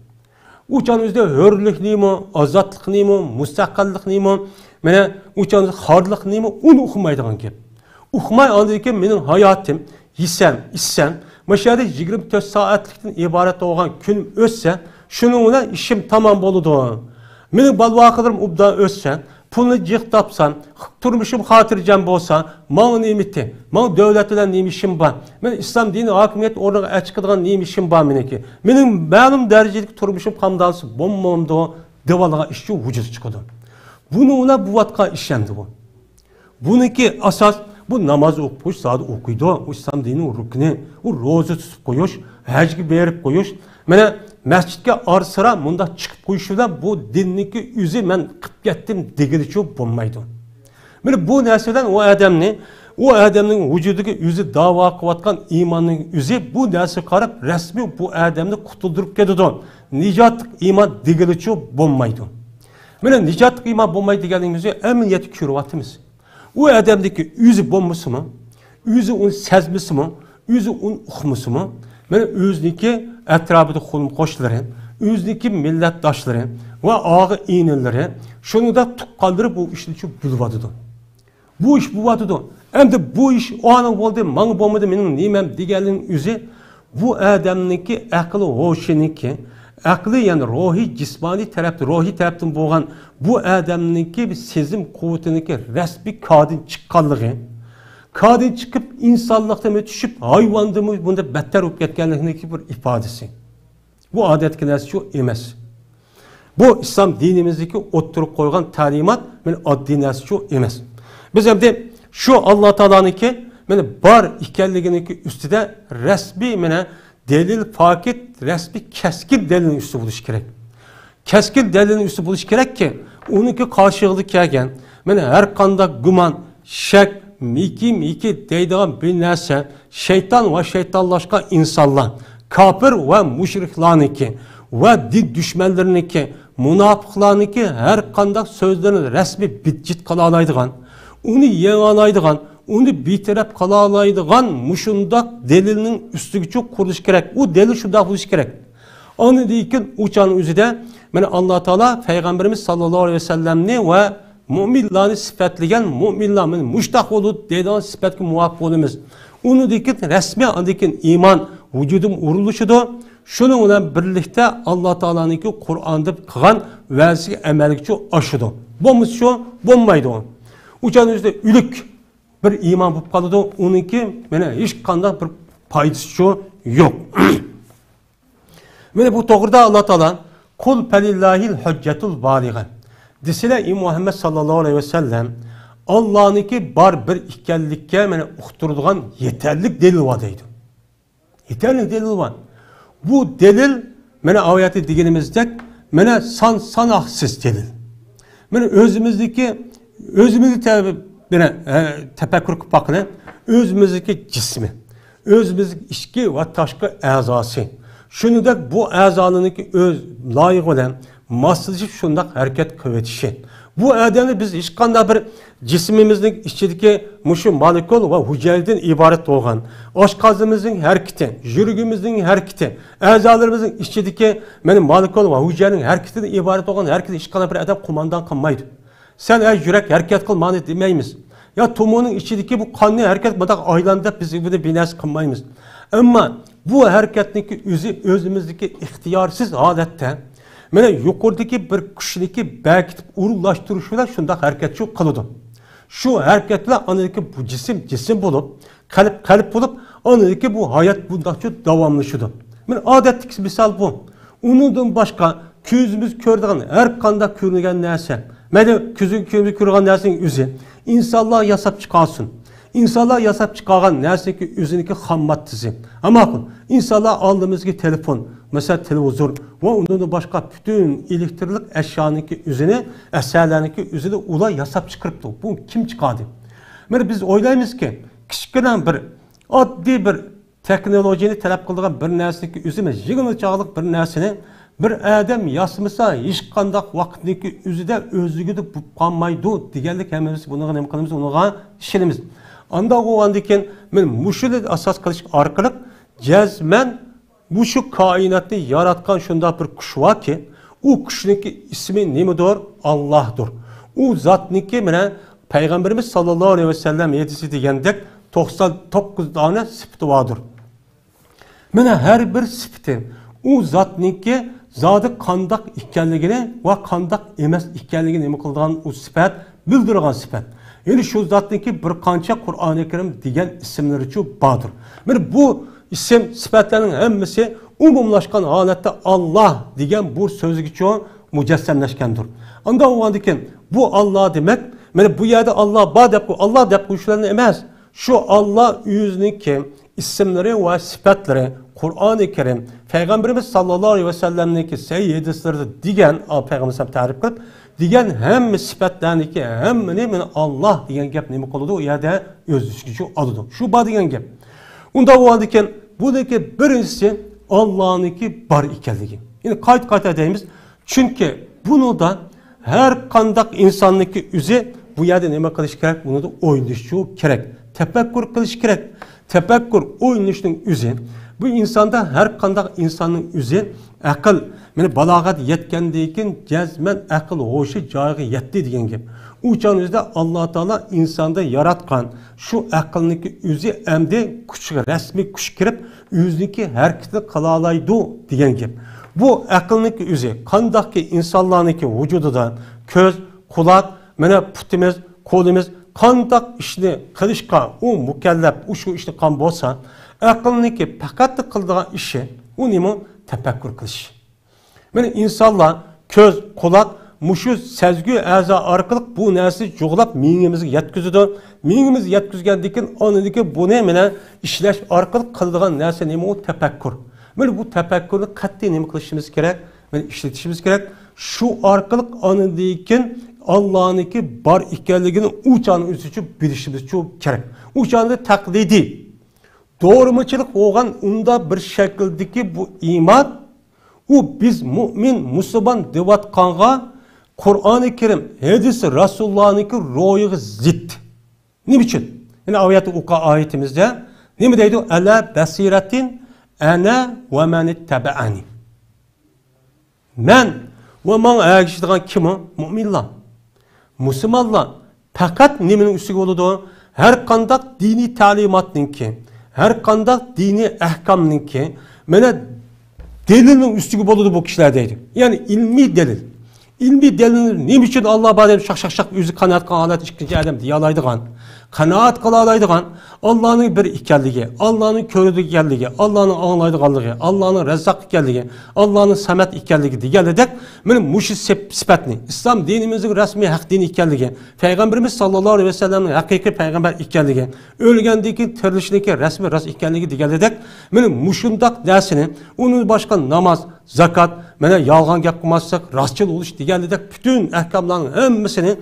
ئۇ چاغنىڭ ئۆزىدە ھۆرلۈكنىمۇ، ئازادلىقنىمۇ، مۇستەقىللىقنىمۇ، مانا ئۇ چاغنىڭ خارلىقنىمۇ ئۇنى ئۇقمايدىغان گەپ. ئۇقماي ئاندىن كېيىن مېنىڭ ھاياتىم، يېسەم، ئىچسەم، مۇشۇ يەردە يىگىرمە تۆت سائەتلىكتىن ئىبارەت بولغان كۈنۈم ئۆتسە، شۇنىڭ بىلەن ئىشىم تامام بولىدۇ. مېنىڭ بالا-ۋاقىلىرىم ئوبدان ئۆتسە، پۇلنى جىق تاپسام، تۇرمۇشۇم خاتىرجەم بولسا، ماڭا نېمىتى؟ ماڭا دۆلەت بىلەن نېمە ئىشىم بار؟ مەن ئىسلام دىنى ھاكىمىيەت ئورنىغا ئەچىقىدىغان نېمە ئىشىم بار مېنىڭكى؟ مېنىڭ مەلۇم دەرىجىدىكى تۇرمۇشۇم قامدالسا بولمامدۇ؟ دېۋالغان ئىشچۇ ۋۇجۇدقا چىقىدۇ. بۇنىڭ بىلەن بولۇۋاتقان ئىش ئەمدى بۇ. بۇنىڭكى ئاساس، بۇ ناماز ئوقۇش، زادى ئوقۇيدۇ. ئۇ ئىسلام دىنىنىڭ رۇكنى. ئۇ روزا تۇتۇپ قويۇش، ھەجگە بېرىپ قويۇش. مانا مەسچىتكە ئارا-سىرا مۇنداق چىقىپ قويۇش بىلەن بۇ دىننىڭكى ئۆزى مەن قىلىپ كەتتىم دېگىلىچۇ بولمايدۇ. مانا بۇ نەرسە بىلەن ئۇ ئادەمنى، ئۇ ئادەمنىڭ ۋۇجۇدىغا ئۆزى داۋا قىلىۋاتقان ئىماننىڭ ئۆزى بۇ نەرسىگە قاراپ رەسمىي بۇ ئادەمنى قۇتۇلدۇرۇپ كېتىدۇ. نىجاتلىق ئىمان دېگىلىچۇ بولمايدۇ. مانا نىجاتلىق ئىمان بولمايدۇ دېگەنلىكىمىزنى ئەمەلىيەتتە كۆرۈۋاتىمىز. ئۇ ئادەمدىكى ئۆزى بولمىسىمۇ، ئۆزى ئۇنى سەزمىسىمۇ، ئۆزى ئۇنى ئۇقمىسىمۇ، مانا ئۆزىنىڭكى ئەتراپىدا قولۇم-قوشنىلىرى، ئۆزىنىڭكى مىللەتداشلىرى ۋە ئاغا-ئىنىلىرى، شۇنىڭدەك تۇغقانلىرى بۇ ئىشنى شۇ بىلىۋاتىدۇ. بۇ ئىش بولۇۋاتىدۇ. ئەمدى بۇ ئىش ئانىڭ بولدى، ماڭا بولمىدى، مېنىڭ نېمەم دېگەننىڭ ئۆزى بۇ ئادەمنىڭكى ئەقلى ھوشىنىڭكى، ئەقلى، يەنى روھىي، جىسمانىي تەرەپتە، روھىي تەرەپتىن بولغان بۇ ئادەمنىڭكى بىر سېزىم قۇۋۋىتىنىڭكى رەسمىي كادىن چىققانلىقى، كادىن چىقىپ ئىنسانلىقتىنمۇ چۈشۈپ ھايۋاندىنمۇ بۇنداق بەتتەر بولۇپ كەتكەنلىكىنىڭكى بىر ئىپادىسى. بۇ ئادەتتىكى نەرسىچۇ ئەمەس. بۇ ئىسلام دىنىمىزدىكى ئوتتۇرىغا قويغان تەلىمات، مانا، ئاددىي نەرسىچۇ ئەمەس. بىز ئەمدى شۇ ئاللا تائالانىڭكى، مانا، بار ئىكەنلىكىنىڭكى ئۈستىدە رەسمىي، مانا، دەلىل، پاكىت، رەسمىي، كەسكىن دەلىلنىڭ ئۈستىدە بولۇشى كېرەك. كەسكىن دەلىلنىڭ ئۈستىدە بولۇشى كېرەككى، ئۇنىڭكى قارشىلىقىدا كەلگەن، مانا، ھەر قانداق گۇمان، شەك، مىكى-مىكى دەيدىغان بىر نەرسە، شەيتان ۋە شەيتانلاشقان ئىنسانلار، كاپىر ۋە مۇشرىكلارنىڭكى ۋە دىن دۈشمەنلىرىنىڭكى، مۇناپىقلارنىڭكى ھەر قانداق سۆزلىرىنى رەسمىي بىتچىت قىلالايدىغان، ئۇنى يېڭەلايدىغان، ئۇنى بىتەرەپ قىلالايدىغان مۇشۇنداق دەلىلنىڭ ئۈستىگىچۇ قۇرۇلۇشى كېرەك. ئۇ دەلىل شۇنداق بولۇشى كېرەك. ئاندىن كېيىن ئۇ چاغنىڭ ئۆزىدە، مانا، ئاللا تائالا پەيغەمبىرىمىز ساللاللاھۇ ئەلەيھى ۋەسەللەمنى ۋە مۆمىنلارنى سۈپەتلىگەن، مۆمىنلار مانا مۇشۇنداق بولىدۇ دەيدىغان سۈپەتكە مۇۋاپىق بولىمىز. ئۇنىڭدىن كېيىن رەسمىي، ئاندىن كېيىن ئىمان ۋۇجۇدۇم ئۇرۇلۇشىدۇ. شۇنىڭ بىلەن بىرلىكتە ئاللا تائالانىڭكى قۇرئاندا قىلغان ۋەزىسى ئەمەلگىچۇ ئاشىدۇ. بولمىسىچۇ بولمايدۇ. ئۇ چاغنىڭ ئۆزىدە ئۆلۈك بىر ئىمان بولۇپ قالىدۇ. ئۇنىڭكى مانا ھېچقانداق بىر پايدىسىچۇ يوق. مانا بۇ توغرىدا ئاللا تائالا، «قۇل فەلىللاھىل ھۇججەتۇل بالىغە» دېسىلە، ئى مۇھەممەد ساللاللاھۇ ئەلەيھى ۋەسەللەم، ئاللانىڭكى بار بىر ئىكەنلىككە مانا ئۇقتۇرىدىغان يېتەرلىك دەلىل بار دەيدۇ. يېتەرلىك دەلىل بار. بۇ دەلىل، مانا ئايەتتە دېگىنىمىزدەك، مانا سان ساناقسىز دەلىل. مانا ئۆزىمىزدىكى، ئۆزىمىزنى تە-، مانا، ئە، تەپەككۇر قىلىپ باققىلى، ئۆزىمىزدىكى جىسمى، ئۆزىمىزدىكى ئىچكى ۋە تاشقى ئەزاسى، شۇنىڭدەك بۇ ئەزالىرنىڭكى ئۆز لايىقى بىلەن ماسلىشىپ شۇنداق ھەرىكەت قىلىۋېتىشى. بۇ ئادەمنى بىز ھېچقانداق بىر جىسمىمىزنىڭ ئىچىدىكى مۇشۇ مولېكۇل ۋە ھۈجەيرىدىن ئىبارەت بولغان ئاشقازىنىمىزنىڭ ھەرىكىتى، يۈرىكىمىزنىڭ ھەرىكىتى، ئەزالىرىمىزنىڭ ئىچىدىكى مانا مولېكۇل ۋە ھۈجەيرىنىڭ ھەرىكىتىدىن ئىبارەت بولغان ھەرىكەتنى ھېچقانداق بىر ئادەم قوماندان قىلمايدۇ. سەن، ئەي يۈرەك، ھەرىكەت قىل، مانا دېمەيمىز. يا تومۇرنىڭ ئىچىدىكى بۇ قاننى ھەرىكەت، مۇنداق ئايلان دەپ بىز بۇنى بىر نەرسە قىلمايمىز. ئەمما بۇ ھەرىكەتنىڭكى ئۆزى ئۆزىمىزدىكى ئىختىيارسىز ھالەتتە، مانا يۇقىرىدىكى بىر كۈچنىكى بەركىتىپ ئورۇنلاشتۇرۇش بىلەن شۇنداق ھەرىكەت شۇ قىلىدۇ. شۇ ھەرىكەت بىلەن ئاندىكى بۇ جىسىم جىسىم بولۇپ، قەلب قەلب بولۇپ، ئاندىكى بۇ ھايات بۇنداقچە داۋاملىشىدۇ. مانا ئادەتتىكى مىسال بۇ. ئۇنىڭدىن باشقا كۆزىمىز كۆرىدىغان ھەر قانداق كۆرۈنگەن نەرسە، مەيلى كۆزىگە كۆرۈنگەن نەرسىنىڭ ئۆزى، ئىنسانلار ياساپ چىقارسۇن. ئىنسانلار ياساپ چىقارغان نەرسىنىڭكى ئۆزىنىڭكى خام ماددىسى. ھە ماقۇل، ئىنسانلار ئالدىمىزدىكى تېلېفون، مەسىلەن، تېلېۋىزور ۋە ئۇنىڭدىن باشقا پۈتۈن ئېلېكترلىق ئەشيانىڭكى ئۆزىنى، ئەسەرلەرنىڭكى ئۆزىنى ئۇلار ياساپ چىقىرىپتۇ. بۇ كىم چىقاردى؟ مانا بىز ئويلايمىزكى، كىچىككىنە بىر، ئاددىي بىر تېخنولوگىيەنى تەلەپ قىلىدىغان بىر نەرسىنىڭكى ئۆزى، يېڭىچاغلىق بىر نەرسىنى بىر ئادەم ياسىمىسا، ھېچقانداق ۋاقىتنىڭكى ئۆزىدە ئۆزلۈكىدە بولۇپ قالمايدۇ دېگەنلىك ھەممىمىز بۇنىڭغا نېمە قىلىمىز؟ ئۇنىڭغا ئىشىنىمىز. ئانداق بولغاندىن كېيىن، مانا مۇشۇنى ئاساس قىلىش ئارقىلىق جەزمەن مۇشۇ كائىناتنى ياراتقان شۇنداق بىر كۈچ باركى، ئۇ كۈچنىڭكى ئىسمى نېمىدۇر؟ ئاللاھدۇر. ئۇ زاتنىڭكى، مانا پەيغەمبىرىمىز ساللاللاھۇ ئەلەيھى ۋەسەللەم ھەدىسى دېگەندەك، توقسان توققۇز دانە سۈپىتى باردۇر. مانا ھەر بىر سۈپىتى ئۇ زاتنىڭكى زادى قانداق ئىكەنلىكىنى ۋە قانداق ئەمەس ئىكەنلىكىنى نېمە قىلىدىغان ئۇ سۈپەت، بىلدۈرىدىغان سۈپەت. يەنى شۇ زاتنىڭكى بىر قانچە قۇرئانى كەرىم دېگەن ئىسىملىرىچۇ باردۇر. مانا بۇ ئىسىم سۈپەتلەرنىڭ ھەممىسى ئومۇملاشقان ھالەتتە ئاللا دېگەن بۇ سۆزگىچۇ مۇجەسسەملەشكەندۇر. ئانداق بولغاندىكىن بۇ ئاللا دېمەك، مانا بۇ يەردە ئاللا بار دەپ، ئاللا دەپ قويۇشلارنى ئەمەس. شۇ ئاللا ئۆزىنىڭكى ئىسىملىرى ۋە سۈپەتلىرى قۇرئانى كەرىم، پەيغەمبىرىمىز ساللاللاھۇ ئەلەيھى ۋەسەللەمنىڭكى سەھىھ ھەدىسلىرىدە دېگەن، پەيغەمبەر تەرىپ قىلىپ دېگەن ھەممە سۈپەتلەرنىڭكى ھەممىنى مانا ئاللا دېگەن گەپ نېمە قىلىدۇ؟ ئۇ يەردە ئۆز ئىچىگە ئالىدۇ. شۇ بار دېگەن گەپ. ئۇنداق بولغاندىكىن بۇنىڭكى بىرىنچىسى ئاللانىڭكى بار ئىكەنلىكى. يەنى قايتا-قايتا دەيمىز. چۈنكى بۇنىڭدا ھەر قانداق ئىنساننىڭكى ئۆزى بۇ يەردە نېمە قىلىشى كېرەك؟ بۇنىڭدا ئويلىنىشى كېرەك، تەپەككۇر قىلىشى كېرەك. تەپەككۇر، ئويلىنىشنىڭ ئۆزى، بۇ ئىنساندا ھەر قانداق ئىنساننىڭ ئۆزى ئەقىل، مانا بالاغەت يەتكەندىن كېيىن جەزمەن ئەقىل ھوشى جايىغا يەتتى دېگەن گەپ. ئۇ چاغنىڭ ئۆزىدە ئاللا تائالا ئىنساندا ياراتقان شۇ ئەقىلنىڭكى ئۆزى ئەمدى كۈچ، رەسمىي كۈچ كىرىپ، ئۆزىنىڭكى ھەرىكىتىنى قىلالايدۇ دېگەن گەپ. بۇ ئەقىلنىڭكى ئۆزى قانداقكى ئىنسانلارنىڭكى ۋۇجۇدىدا كۆز، قۇلاق، مانا پۇتىمىز، قولىمىز قانداق ئىشنى قىلىشقا ئۇ مۇكەللەپ، ئۇ شۇ ئىشنى قىلغان بولسا، ئەقىلنىڭكى پەقەتلا قىلىدىغان ئىشى ئۇ نېمە؟ تەپەككۇر قىلىش. مانا ئىنسانلار كۆز، قۇلاق، مۇشۇ سەزگۈ ئەزا ئارقىلىق بۇ نەرسىنى جۇغلاپ مېڭىمىزگە يەتكۈزىدۇ. مېڭىمىزگە يەتكۈزگەندىن كېيىن ئاندىن كېيىن بۇنى مانا ئىشلەش ئارقىلىق قىلىدىغان نەرسە نېمە؟ ئۇ تەپەككۇر. مانا بۇ تەپەككۇرنى قەتئىي نېمە قىلىشىمىز كېرەك؟ مانا ئىشلىتىشىمىز كېرەك. شۇ ئارقىلىق ئاندىن كېيىن ئاللانىڭكى بار ئىكەنلىكىنى ئۇ چاغنىڭ ئۆزىچۇ بىلىشىمىزچۇ كېرەك. ئۇ چاغدا تەقلىدىي، دورىمىچىلىق بولغان ئۇنداق بىر شەكىلدىكى بۇ ئىمان، ئۇ بىز مۇئمىن، مۇسۇلمان دەۋاتقانغا قۇرئانى كەرىم، ھەدىس رەسۇلۇللانىڭكى روھىغا زىت. نېمە ئۈچۈن؟ يەنە ئايەتتە ئوقۇغان ئايىتىمىزدە نېمە دەيدۇ؟ ئەلە بەسىرەتىن ئەنە ۋە مەنىتتەبەئەنى. مەن ۋە ماڭا ئەگىشىدىغان كىم ئۇ؟ مۇئمىنلار، مۇسۇلمانلار پەقەت نېمىنىڭ ئۈستىگە بولىدۇ؟ ھەر قانداق دىنىي تەلىماتنىڭكى، ھەر قانداق دىنىي ئەھكامنىڭكى، مانا، دەلىلنىڭ ئۈستىگە بولىدۇ بۇ كىشىلەر دەيدۇ. يەنى ئىلمىي دەلىل. ئىلمىي دەلىلنى نېمە ئۈچۈن ئاللا بار دەپ شاق، شاق، شاق ئۆزى قانائەت قىلغان ھالەتتە ئىككىنچى ئادەم دېيەلەيدىغان، قانائەت قىلالايدىغان، ئاللانىڭ بىر ئىكەنلىكى، ئاللانىڭ كۆرىدىغانلىقى، ئاللانىڭ ئاڭلايدىغانلىقى، ئاللانىڭ رەززاق ئىكەنلىكى، ئاللانىڭ سەمەد ئىكەنلىكى دېگەندەك، مانا مۇشۇ سىپ-، سىپەتنى، ئىسلام دىنىمىزنىڭ رەسمىي ھەق دىنى ئىكەنلىكى، پەيغەمبىرىمىز ساللاللاھۇ ئەلەيھى ۋەسەللەمنىڭ ھەقىقىي پەيغەمبەر ئىكەنلىكى، ئۆلگەندىن كېيىن تىرىلىشنىڭكى رەسمىي راست ئىكەنلىكى دېگەندەك، مانا مۇشۇنداق نەرسىنى، ئۇنىڭ باشقا ناماز، زاكات، مانا يالغان گەپ قىلماسلىق، راستچىل بولۇش دېگەنلىدەك پۈتۈن ئەھكاملارنىڭ ھەممىسىنى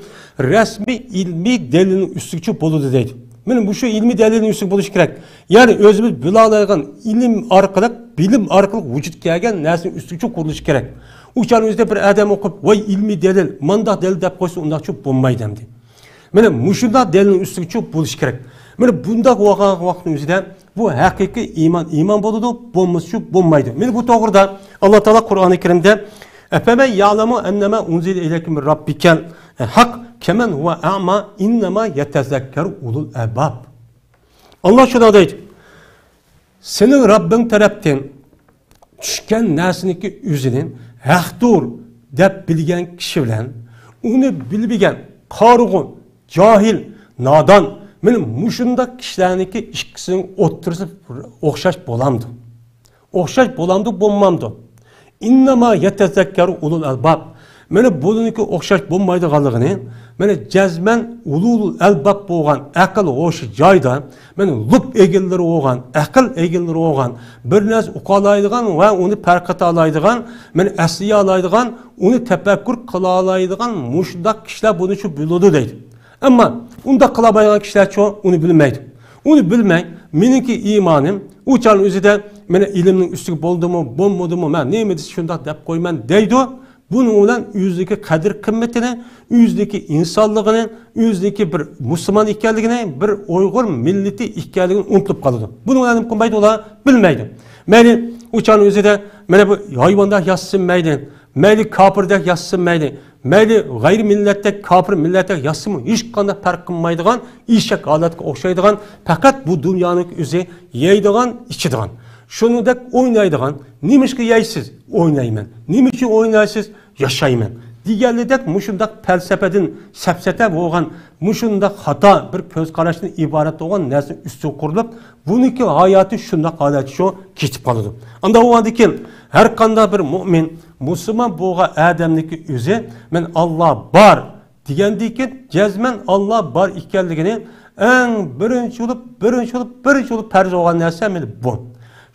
رەسمىي ئىلمىي دەلىلنىڭ ئۈستىگىچە بولىدۇ دەيدۇ. مانا مۇشۇ ئىلمىي دەلىلنىڭ ئۈستىگە بولۇشى كېرەك. يەنى ئۆزىمىز بىلالايدىغان ئىلىم ئارقىلىق، بىلىم ئارقىلىق ۋۇجۇدقا كەلگەن نەرسىنىڭ ئۈستىگىچە قۇرۇلۇشى كېرەك. ئۇ چاغنىڭ ئۆزىدە بىر ئادەم ئوقۇپ، ۋاي ئىلمىي دەلىل، مانداق دەلىل دەپ قويسا، ئۇنداقچە بولمايدۇ ئەمدى. مانا مۇشۇنداق دەلىلنىڭ ئۈستىگىچە بولۇشى كېرەك. مانا بۇنداق بولغان ۋاقىتنىڭ ئۆزىدە بۇ ھەقىقىي ئىمان، ئىمان بولىدۇ، بولمىسىچۇ بولمايدۇ. مانا بۇ توغرىدا ئاللا تائالا قۇرئانى كەرىمدە، ئەفەمەن يەئلەمۇ ئەننەمە ئۇنزىلە ئىلەيكە مىن رەببىكەل ھەق كەمەن ھۇۋە ئەما ئىننەما يەتەزەككەرۇ ئۇلۇل ئەلباب. ئاللا شۇنداق دەيدۇ، سېنىڭ رەببىڭ تەرەپتىن چۈشكەن نەرسىنىڭكى ئۆزىنى ھەقتۇر دەپ بىلگەن كىشى بىلەن ئۇنى بىلمىگەن قارىغۇ، جاھىل، نادان، مانا مۇشۇنداق كىشىلەرنىڭكى ئىككىسىنىڭ ئوتتۇرىسى ئوخشاش بولامدۇ؟ ئوخشاش بولامدۇ، بولمامدۇ؟ ئىننەما يەتەزەككەرۇ ئۇلۇل ئەلباب. مانا بۇنىڭكى ئوخشاش بولمايدىغانلىقىنى، مانا جەزمەن ئۇلۇل ئەلباب بولغان، ئەقىل ھوشى جايىدا، مانا لۇب ئىگىلىرى بولغان، ئەقىل ئىگىلىرى بولغان، بىر نەرسە ئۇقالايدىغان ۋە ئۇنى پەرق ئېتالايدىغان، مانا ئەسلىيەلەيدىغان، ئۇنى تەپەككۇر قىلالايدىغان مۇشۇنداق كىشىلەر بۇنى شۇ بىلىدۇ دەيدۇ. ئەمما ئۇنداق قىلالمايدىغان كىشىلەرچۇ ئۇنى بىلمەيدۇ. ئۇنى بىلمەي، مېنىڭكى ئىمانىم ئۇ چاغنىڭ ئۆزىدە مانا ئىلىمنىڭ ئۈستىگە بولدىمۇ، بولمىدىمۇ، مەن نېمە دېسە شۇنداق دەپ قويىمەن دەيدۇ. بۇنىڭ بىلەن ئۆزىدىكى قەدىر قىممىتىنى، ئۆزىدىكى ئىنسانلىقىنى، ئۆزىدىكى بىر مۇسۇلمان ئىكەنلىكىنى، بىر ئۇيغۇر مىللىتى ئىكەنلىكىنى ئۇنتۇلۇپ قالىدۇ. بۇنىڭ بىلەن نېمە قىلمايدۇ ئۇلار؟ بىلمەيدۇ. مەيلى ئۇ چاغنىڭ ئۆزىدە مانا بۇ ھايۋاندەك ياشىسۇن مەيلى، مەيلى كاپىردەك ياشىسۇن مەيلى، مەيلى غەيرىي مىللەتتەك، كاپىر مىللەتتەك ياشىسىمۇ ھېچقانداق پەرق قىلمايدىغان ئېشەك ھالەتكە ئوخشايدىغان، پەقەت بۇ دۇنيانىڭ ئۆزى يەيدىغان، ئىچىدىغان. شۇنىڭدەك ئوينايدىغان، نېمىشقا يەيسىز؟ ئوينايمەن. نېمە ئۈچۈن ئوينايسىز؟ ياشايمەن. دېگەنلىدەك مۇشۇنداق پەلسەپىدىن سەپسەتە بولغان، مۇشۇنداق خاتا بىر كۆز قاراشتىن ئىبارەت بولغان نەرسىنىڭ ئۈستىگە قۇرۇلۇپ، بۇنىڭكى ھاياتى شۇنداق ھالەتكە شۇ كېتىپ قالىدۇ. ئانداق بولغاندىن كېيىن ھەر قانداق بىر مۆمىن، مۇسۇلمان بولغان ئادەمنىڭكى ئۆزى، مەن ئاللا بار دېگەندىن كېيىن، جەزمەن ئاللا بار ئىكەنلىكىنى ئەڭ بىرىنچى بولۇپ، بىرىنچى بولۇپ، بىرىنچى بولۇپ پەرز بولغان نەرسە مانا بۇ.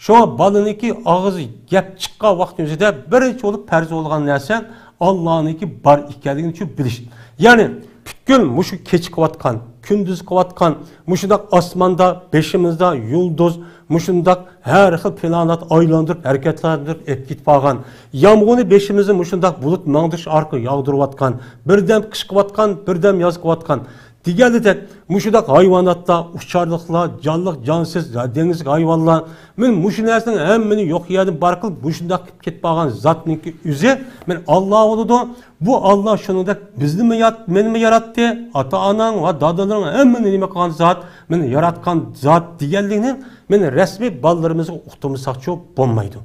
شۇڭا بالىنىڭكى ئاغزى گەپ چىققان ۋاقتىنىڭ ئۆزىدە بىرىنچى بولۇپ پەرز بولغان نەرسە ئاللانىڭكى بار ئىكەنلىكىنى شۇ بىلىش. يەنى پۈتكۈل مۇشۇ كېچە قىلىۋاتقان، كۈندۈز قىلىۋاتقان، مۇشۇنداق ئاسماندا، بېشىمىزدا يۇلدۇز، مۇشۇنداق ھەر خىل پلانېت ئايلاندۇرۇپ، ھەرىكەتلەندۈرۈپ ئېلىپ كېتىپ قالغان. يامغۇرنى بېشىمىزدا مۇشۇنداق بۇلۇت ماڭدۇرۇش ئارقىلىق ياغدۇرۇۋاتقان. بىردەم قىش قىلىۋاتقان، بىردەم ياز قىلىۋاتقان. دېگەنلىدەك، مۇشۇنداق ھايۋاناتلار، ئۇچارلىقلار، جانلىق، جانسىز، دېڭىزدىكى ھايۋانلار، مانا مۇشۇ نەرسىنىڭ ھەممىنى يوق يەردىن بار قىلىپ، مۇشۇنداق قىلىپ كېتىپ قالغان زاتنىڭكى ئۆزى، مانا ئاللا بولىدۇ. بۇ ئاللا شۇنىڭدەك بىزنىمۇ يات-، مېنىمۇ ياراتتى، ئاتا-ئاناڭ ۋە دادىلىرىڭ ھەممىنى نېمە قىلغان زات، مانا ياراتقان زات دېگەنلىكنى مانا رەسمىي بالىلىرىمىزغا ئۇقتۇرمىساقچۇ بولمايدۇ.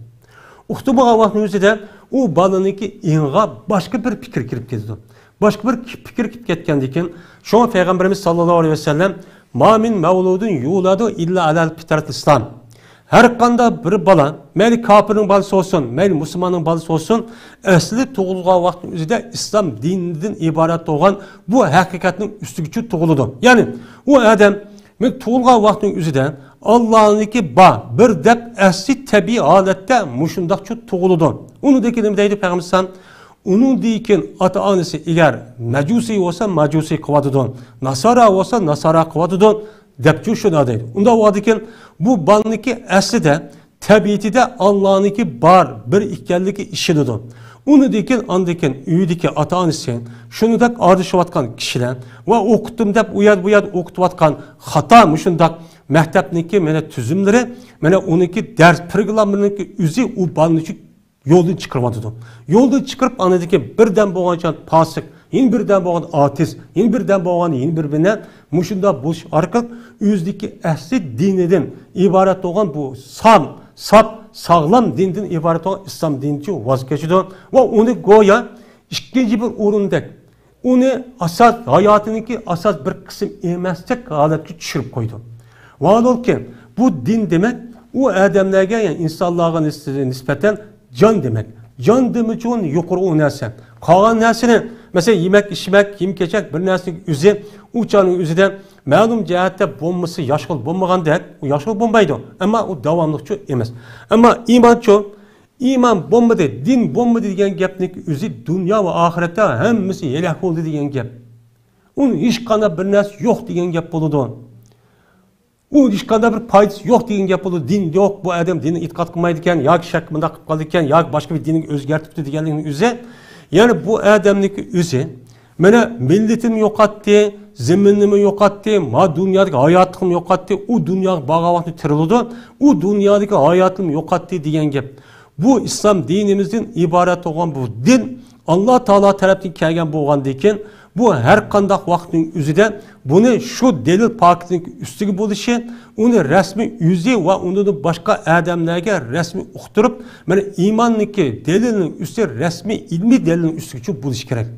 ئۇقتۇرمىغان ۋاقىتنىڭ ئۆزىدە ئۇ بالىنىڭكى ئېڭىغا باشقا بىر پىكىر كىرىپ كېتىدۇ. باشقا بىر پىكىر كىرىپ كەتكەندىن كېيىن، شۇڭا پەيغەمبىرىمىز ساللاللاھۇ ئەلەيھى ۋەسەللەم، ما مىن مەۋلۇدۇن يۇلەدۇ ئىللا ئەلەل پىترەتىل ئىسلام. ھەر قانداق بىر بالا، مەيلى كاپىرنىڭ بالىسى بولسۇن، مەيلى مۇسۇلماننىڭ بالىسى بولسۇن، ئەسلى تۇغۇلغان ۋاقىتنىڭ ئۆزىدە ئىسلام دىنىدىن ئىبارەت بولغان بۇ ھەقىقەتنىڭ ئۈستىگىچە تۇغۇلىدۇ. يەنى ئۇ ئادەم مەن تۇغۇلغان ۋاقتىنىڭ ئۆزىدە ئاللانىڭكى بار، بىر دەپ ئەسلى تەبىئىي ھالەتتە مۇشۇنداقچە تۇغۇلىدۇ. ئۇنىڭدىن كېيىن نېمە دەيدۇ پەيغەمبەر ئەلەيھىسسالام؟ ئۇنىڭدىن كېيىن ئاتا-ئانىسى ئەگەر مەجۇسىي بولسا، مەجۇسىي قىلىۋاتىدۇ، ناسارا بولسا، ناسارا قىلىۋاتىدۇ، دەپچۇ شۇنداق دەيدۇ. ئۇنداق بولغاندىن كېيىن بۇ بالىنىڭكى ئەسلىدە تەبىئىتىدە ئاللانىڭكى بار، بىر ئىكەنلىكى ئىشىنىدۇ. ئۇنىڭدىن كېيىن، ئاندىن كېيىن ئۆيدىكى ئاتا-ئانىسى، شۇنىڭدەك ئارىلىشىۋاتقان كىشىلەر ۋە ئوقۇتتۇم دەپ ئۇ يەر بۇ يەردە ئوقۇتۇۋاتقان خاتا مۇشۇنداق مەكتەپنىڭكى مانا تۈزۈملىرى، مانا ئۇنىڭكى دەرس پروگراممىنىڭكى ئۆزى ئۇ بالىنى يولدىن چىقىرىۋاتىدۇ. يولدىن چىقىرىپ، ئاندىن كېيىن بىردەم بولغان چاغ پاسىق، يەنە بىردەم بولغان ئارتىس، يەنە بىردەم بولغان يەنە بىر بىنە مۇشۇنداق بولۇش ئارقىلىق ئۆزىدىكى ئەسلى دىنىدىن ئىبارەت بولغان بۇ سام، ساپ، ساغلام دىندىن ئىبارەت بولغان ئىسلام دىنىدىن ۋاز كېچىدۇ ۋە ئۇنى گويا ئىككىنچى بىر ئورۇندەك، ئۇنى ئاساس، ھاياتىنىڭكى ئاساس بىر قىسىم ئەمەسلىك ھالەتكە چۈشۈرۈپ قويىدۇ. ۋاھالەنكى، بۇ دىن دېمەك، ئۇ ئادەملەرگە، يەنى ئىنسانلارغا نىس-، نىسبەتەن جان دېمەك. جان دېمىچۇ يۇقىرى ئۇ نەرسە. قالغان نەرسىنى، مەسىلەن، يېمەك، ئىچمەك، كىيىم-كېچەك، بىر نەرسىنىڭ ئۆزى، ئۇ چاغنىڭ ئۆزىدە مەلۇم جەھەتتە بولمىسا ياخشى بولمىغاندەك، ئۇ ياخشى بولمايدۇ. ئەمما ئۇ داۋاملىقچۇ ئەمەس. ئەمما ئىمانچۇ، ئىمان بولمىدى، دىن بولمىدى دېگەن گەپنىڭ ئۆزى دۇنيا ۋە ئاخىرەتتە ھەممىسى ھالاك بولدى دېگەن گەپ. ئۇنىڭ ھېچقانداق بىر نەرسە يوق دېگەن گەپ بولىدۇ. ئۇ ھېچقانداق بىر پايدىسى يوق دېگەن گەپ بولىدۇ. دىن يوق، بۇ ئادەم دىننى ئېتىقاد قىلمايدىكەن، ياكى شەك مۇنداق قىلىپ قالىدىكەن، ياكى باشقا بىر دىننى ئۆزگەرتىپتۇ دېگەنلىكنىڭ ئۆزى. يەنى بۇ ئادەمنىڭكى ئۆزى مانا مىللىتىنى يوقاتتى، زېمىنىنىمۇ يوقاتتى، ما دۇنيادىكى ھاياتلىقىنى يوقاتتى، ئۇ دۇنياغا بارغان ۋاقتى تىرىلىدۇ، ئۇ دۇنيادىكى ھاياتىنى يوقاتتى دېگەن گەپ. بۇ ئىسلام دىنىمىزدىن ئىبارەت بولغان بۇ دىن ئاللا تائالا تەرەپتىن كەلگەن بولغاندىكىن، بۇ ھەر قانداق ۋاقىتنىڭ ئۆزىدە بۇنى شۇ دەلىل پاكىتنىڭ ئۈستىگە بولۇشى، ئۇنى رەسمىي ئۆزى ۋە ئۇنىڭدىن باشقا ئادەملەرگە رەسمىي ئۇقتۇرۇپ، مانا ئىماننىڭكى دەلىلنىڭ ئۈستى رەسمىي ئىلمىي دەلىلنىڭ ئۈستىگە چۈشۈپ بولۇشى كېرەك.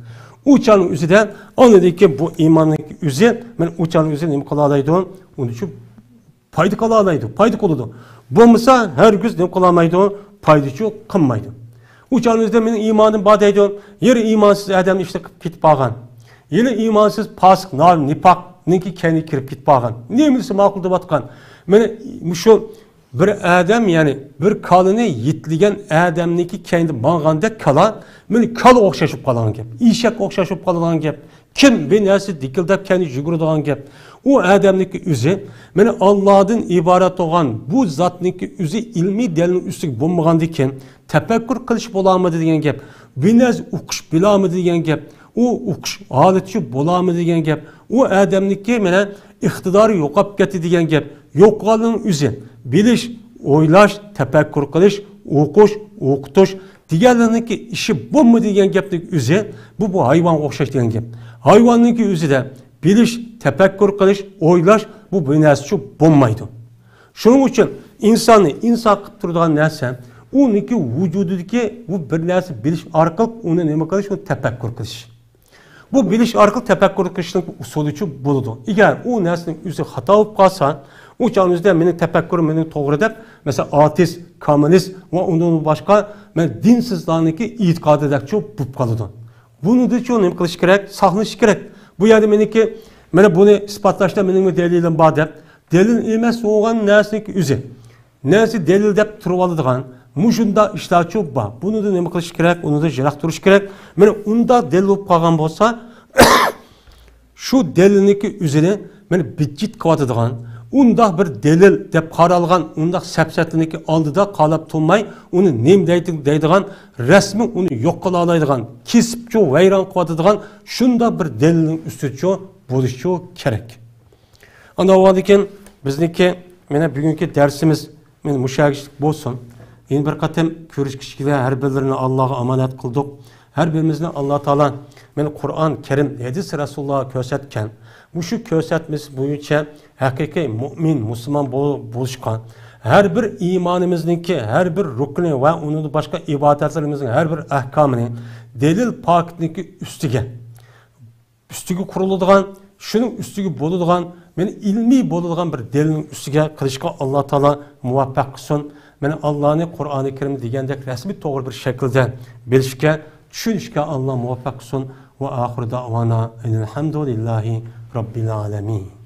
ئۇ چاغنىڭ ئۆزىدە ئاندىن كېيىن بۇ ئىماننىڭكى ئۆزى، مانا ئۇ چاغنىڭ ئۆزى نېمە قىلالايدۇ؟ ئۇنى شۇ پايدا قىلالايدۇ، پايدا قىلىدۇ. بولمىسا ھەرگىز نېمە قىلالمايدۇ؟ پايدىچۇ قىلمايدۇ. ئۇ چاغنىڭ ئۆزىدە مېنىڭ ئىمانىم بار دەيدۇ. يەنە ئىمانسىز ئادەمنى ئىشلىق قىلىپ كېتىپ قالغان. يەنە ئىمانسىز پاسىق، نار، نىپاقنىڭكى كەينىگە كىرىپ كېتىپ قالغان. نېمە دېسە ماقۇل دەۋاتقان. مانا مۇشۇ بىر ئادەم، يەنى بىر كالىنى يېتىلىگەن ئادەمنىڭكى كەينىدە ماڭغاندەك كالا، مانا كالا ئوخشاش بولۇپ قالغان گەپ. ئېشەككە ئوخشاش بولۇپ قالغان گەپ. كىم بىر نەرسە دىكىلداپ كەينىگە يۈگۈرىدىغان گەپ؟ ئۇ ئادەمنىڭكى ئۆزى، مانا ئاللادىن ئىبارەت بولغان بۇ زاتنىڭكى ئۆزى ئىلمىي دەلىلنىڭ ئۈستىگە بولمىغاندىن كېيىن تەپەككۇر قىلىش بولامىدى دېگەن گەپ. بىر نەرسە ئۇقۇش بىلامىدى دېگەن گەپ. ئۇ ئۇقۇش ھالىتى شۇ بولامىدى دېگەن گەپ. ئۇ ئادەمنىڭكى مانا ئىقتىدارى يوقاپ كەتتى دېگەن گەپ. يوقالنىڭ ئۆزى بىلىش، ئويلاش، تەپەككۇر قىلىش، ئوقۇش، ئوقۇتۇش دېگەنلەرنىڭكى ئىشى بولمىدى دېگەن گەپنىڭ ئۆزى، بۇ، بۇ ھايۋانغا ئوخشاش دېگەن گەپ. ھايۋاننىڭكى ئۆزىدە بىلىش، تەپەككۇر قىلىش، ئويلاش، بۇ بىر نەرسە شۇ بولمايدۇ. شۇنىڭ ئۈچۈن ئىنساننى ئىنسان قىلىپ تۇرىدىغان نەرسە، ئۇنىڭكى ۋۇجۇدىدىكى بۇ بىر نەرسە بىلىش ئارقىلىق ئۇنى نېمە قىلىش، ئۇنى تەپەككۇر قىلىش. بۇ بىلىش ئارقىلىق تەپەككۇر قىلىشنىڭ ئۇسۇلىچۇ بولىدۇ. ئەگەر ئۇ نەرسىنىڭ ئۆزى خاتا بولۇپ قالسا، ئۇ چاغنىڭ ئۆزىدە مېنىڭ تەپەككۇرۇم مېنىڭ توغرا دەپ، مەسىلەن، ئاتېئىست، كاممۇنىست ۋە ئۇندىن باشقا، مەن دىنسىزلارنىڭكى ئېتىقادىدەكچۇ بولۇپ قالىدۇ. بۇنىڭدىچۇ نېمە قىلىش كېرەك؟ ساقلىنىش كېرەك. بۇ يەردە مېنىڭكى، مانا بۇنى ئىسپاتلاشتا مېنىڭمۇ دەلىلىم بار دەپ، دەلىل ئەمەس بولغان نەرسىنىڭكى ئۆزى. نەرسە دەلىل دەپ تۇرۇۋالىدىغان، مۇشۇنداق ئىشلارچۇ بار. بۇنىڭدىن نېمە قىلىش كېرەك؟ ئۇنىڭدىن يىراق تۇرۇش كېرەك. مانا ئۇنداق دەلىل بولۇپ قالغان بولسا، شۇ دەلىلنىڭكى ئۆزىنى مانا بىجىت قىلىۋاتىدىغان، ئۇنداق بىر دەلىل دەپ قارالغان، ئۇنداق سەپسەتىنىڭكى ئالدىدا قالاپ تۇرماي، ئۇنى نېمە دەيدۇ دەيدىغان، رەسمىي ئۇنى يوق قىلالايدىغان، كېسىپچۇ ۋەيران قىلىۋاتىدىغان شۇنداق بىر دەلىلنىڭ ئۈستىدىچۇ بولۇشچۇ كېرەك. ئاندىن بولغاندىن كېيىن بىزنىڭكى مانا بۈگۈنكى دەرسىمىز مانا مۇشۇ يەرگىچىلىك بولسۇن. يەنە بىر قېتىم كۆرۈشكىچىگە ھەر بىرلىرىنى ئاللاغا ئامانەت قىلدۇق. ھەر بىرىمىزنى ئاللا تائالا مانا قۇرئان كەرىم، ھەدىس رەسۇلۇللا كۆرسەتكەن مۇشۇ كۆرسەتمىسى بويىچە ھەقىقىي مۇئمىن، مۇسۇلمان بول-، بولۇشقا، ھەر بىر ئىمانىمىزنىڭكى ھەر بىر رۇكنى ۋە ئۇنىڭدىن باشقا ئىبادەتلىرىمىزنىڭ ھەر بىر ئەھكامىنى دەلىل پاكىتنىڭكى ئۈستىگە ئۈستىگە قۇرۇلىدىغان، شۇنىڭ ئۈستىگە بولىدىغان، مانا ئىلمىي بولىدىغان بىر دەلىلنىڭ ئۈستىگە قىلىشقا ئاللا تائالا مۇۋەپپەق قىلسۇن. مانا ئاللانى قۇرئانى كەرىم دېگەندەك رەسمىي توغرا بىر شەكىلدە بىلىشكە، چۈشىنىشكە ئاللا مۇۋەپپەق قىلسۇن. ۋە ئاخىرۇ دەئۋانا ئەنىل ھەمدۇلىللاھى رەببىل ئالەمىن.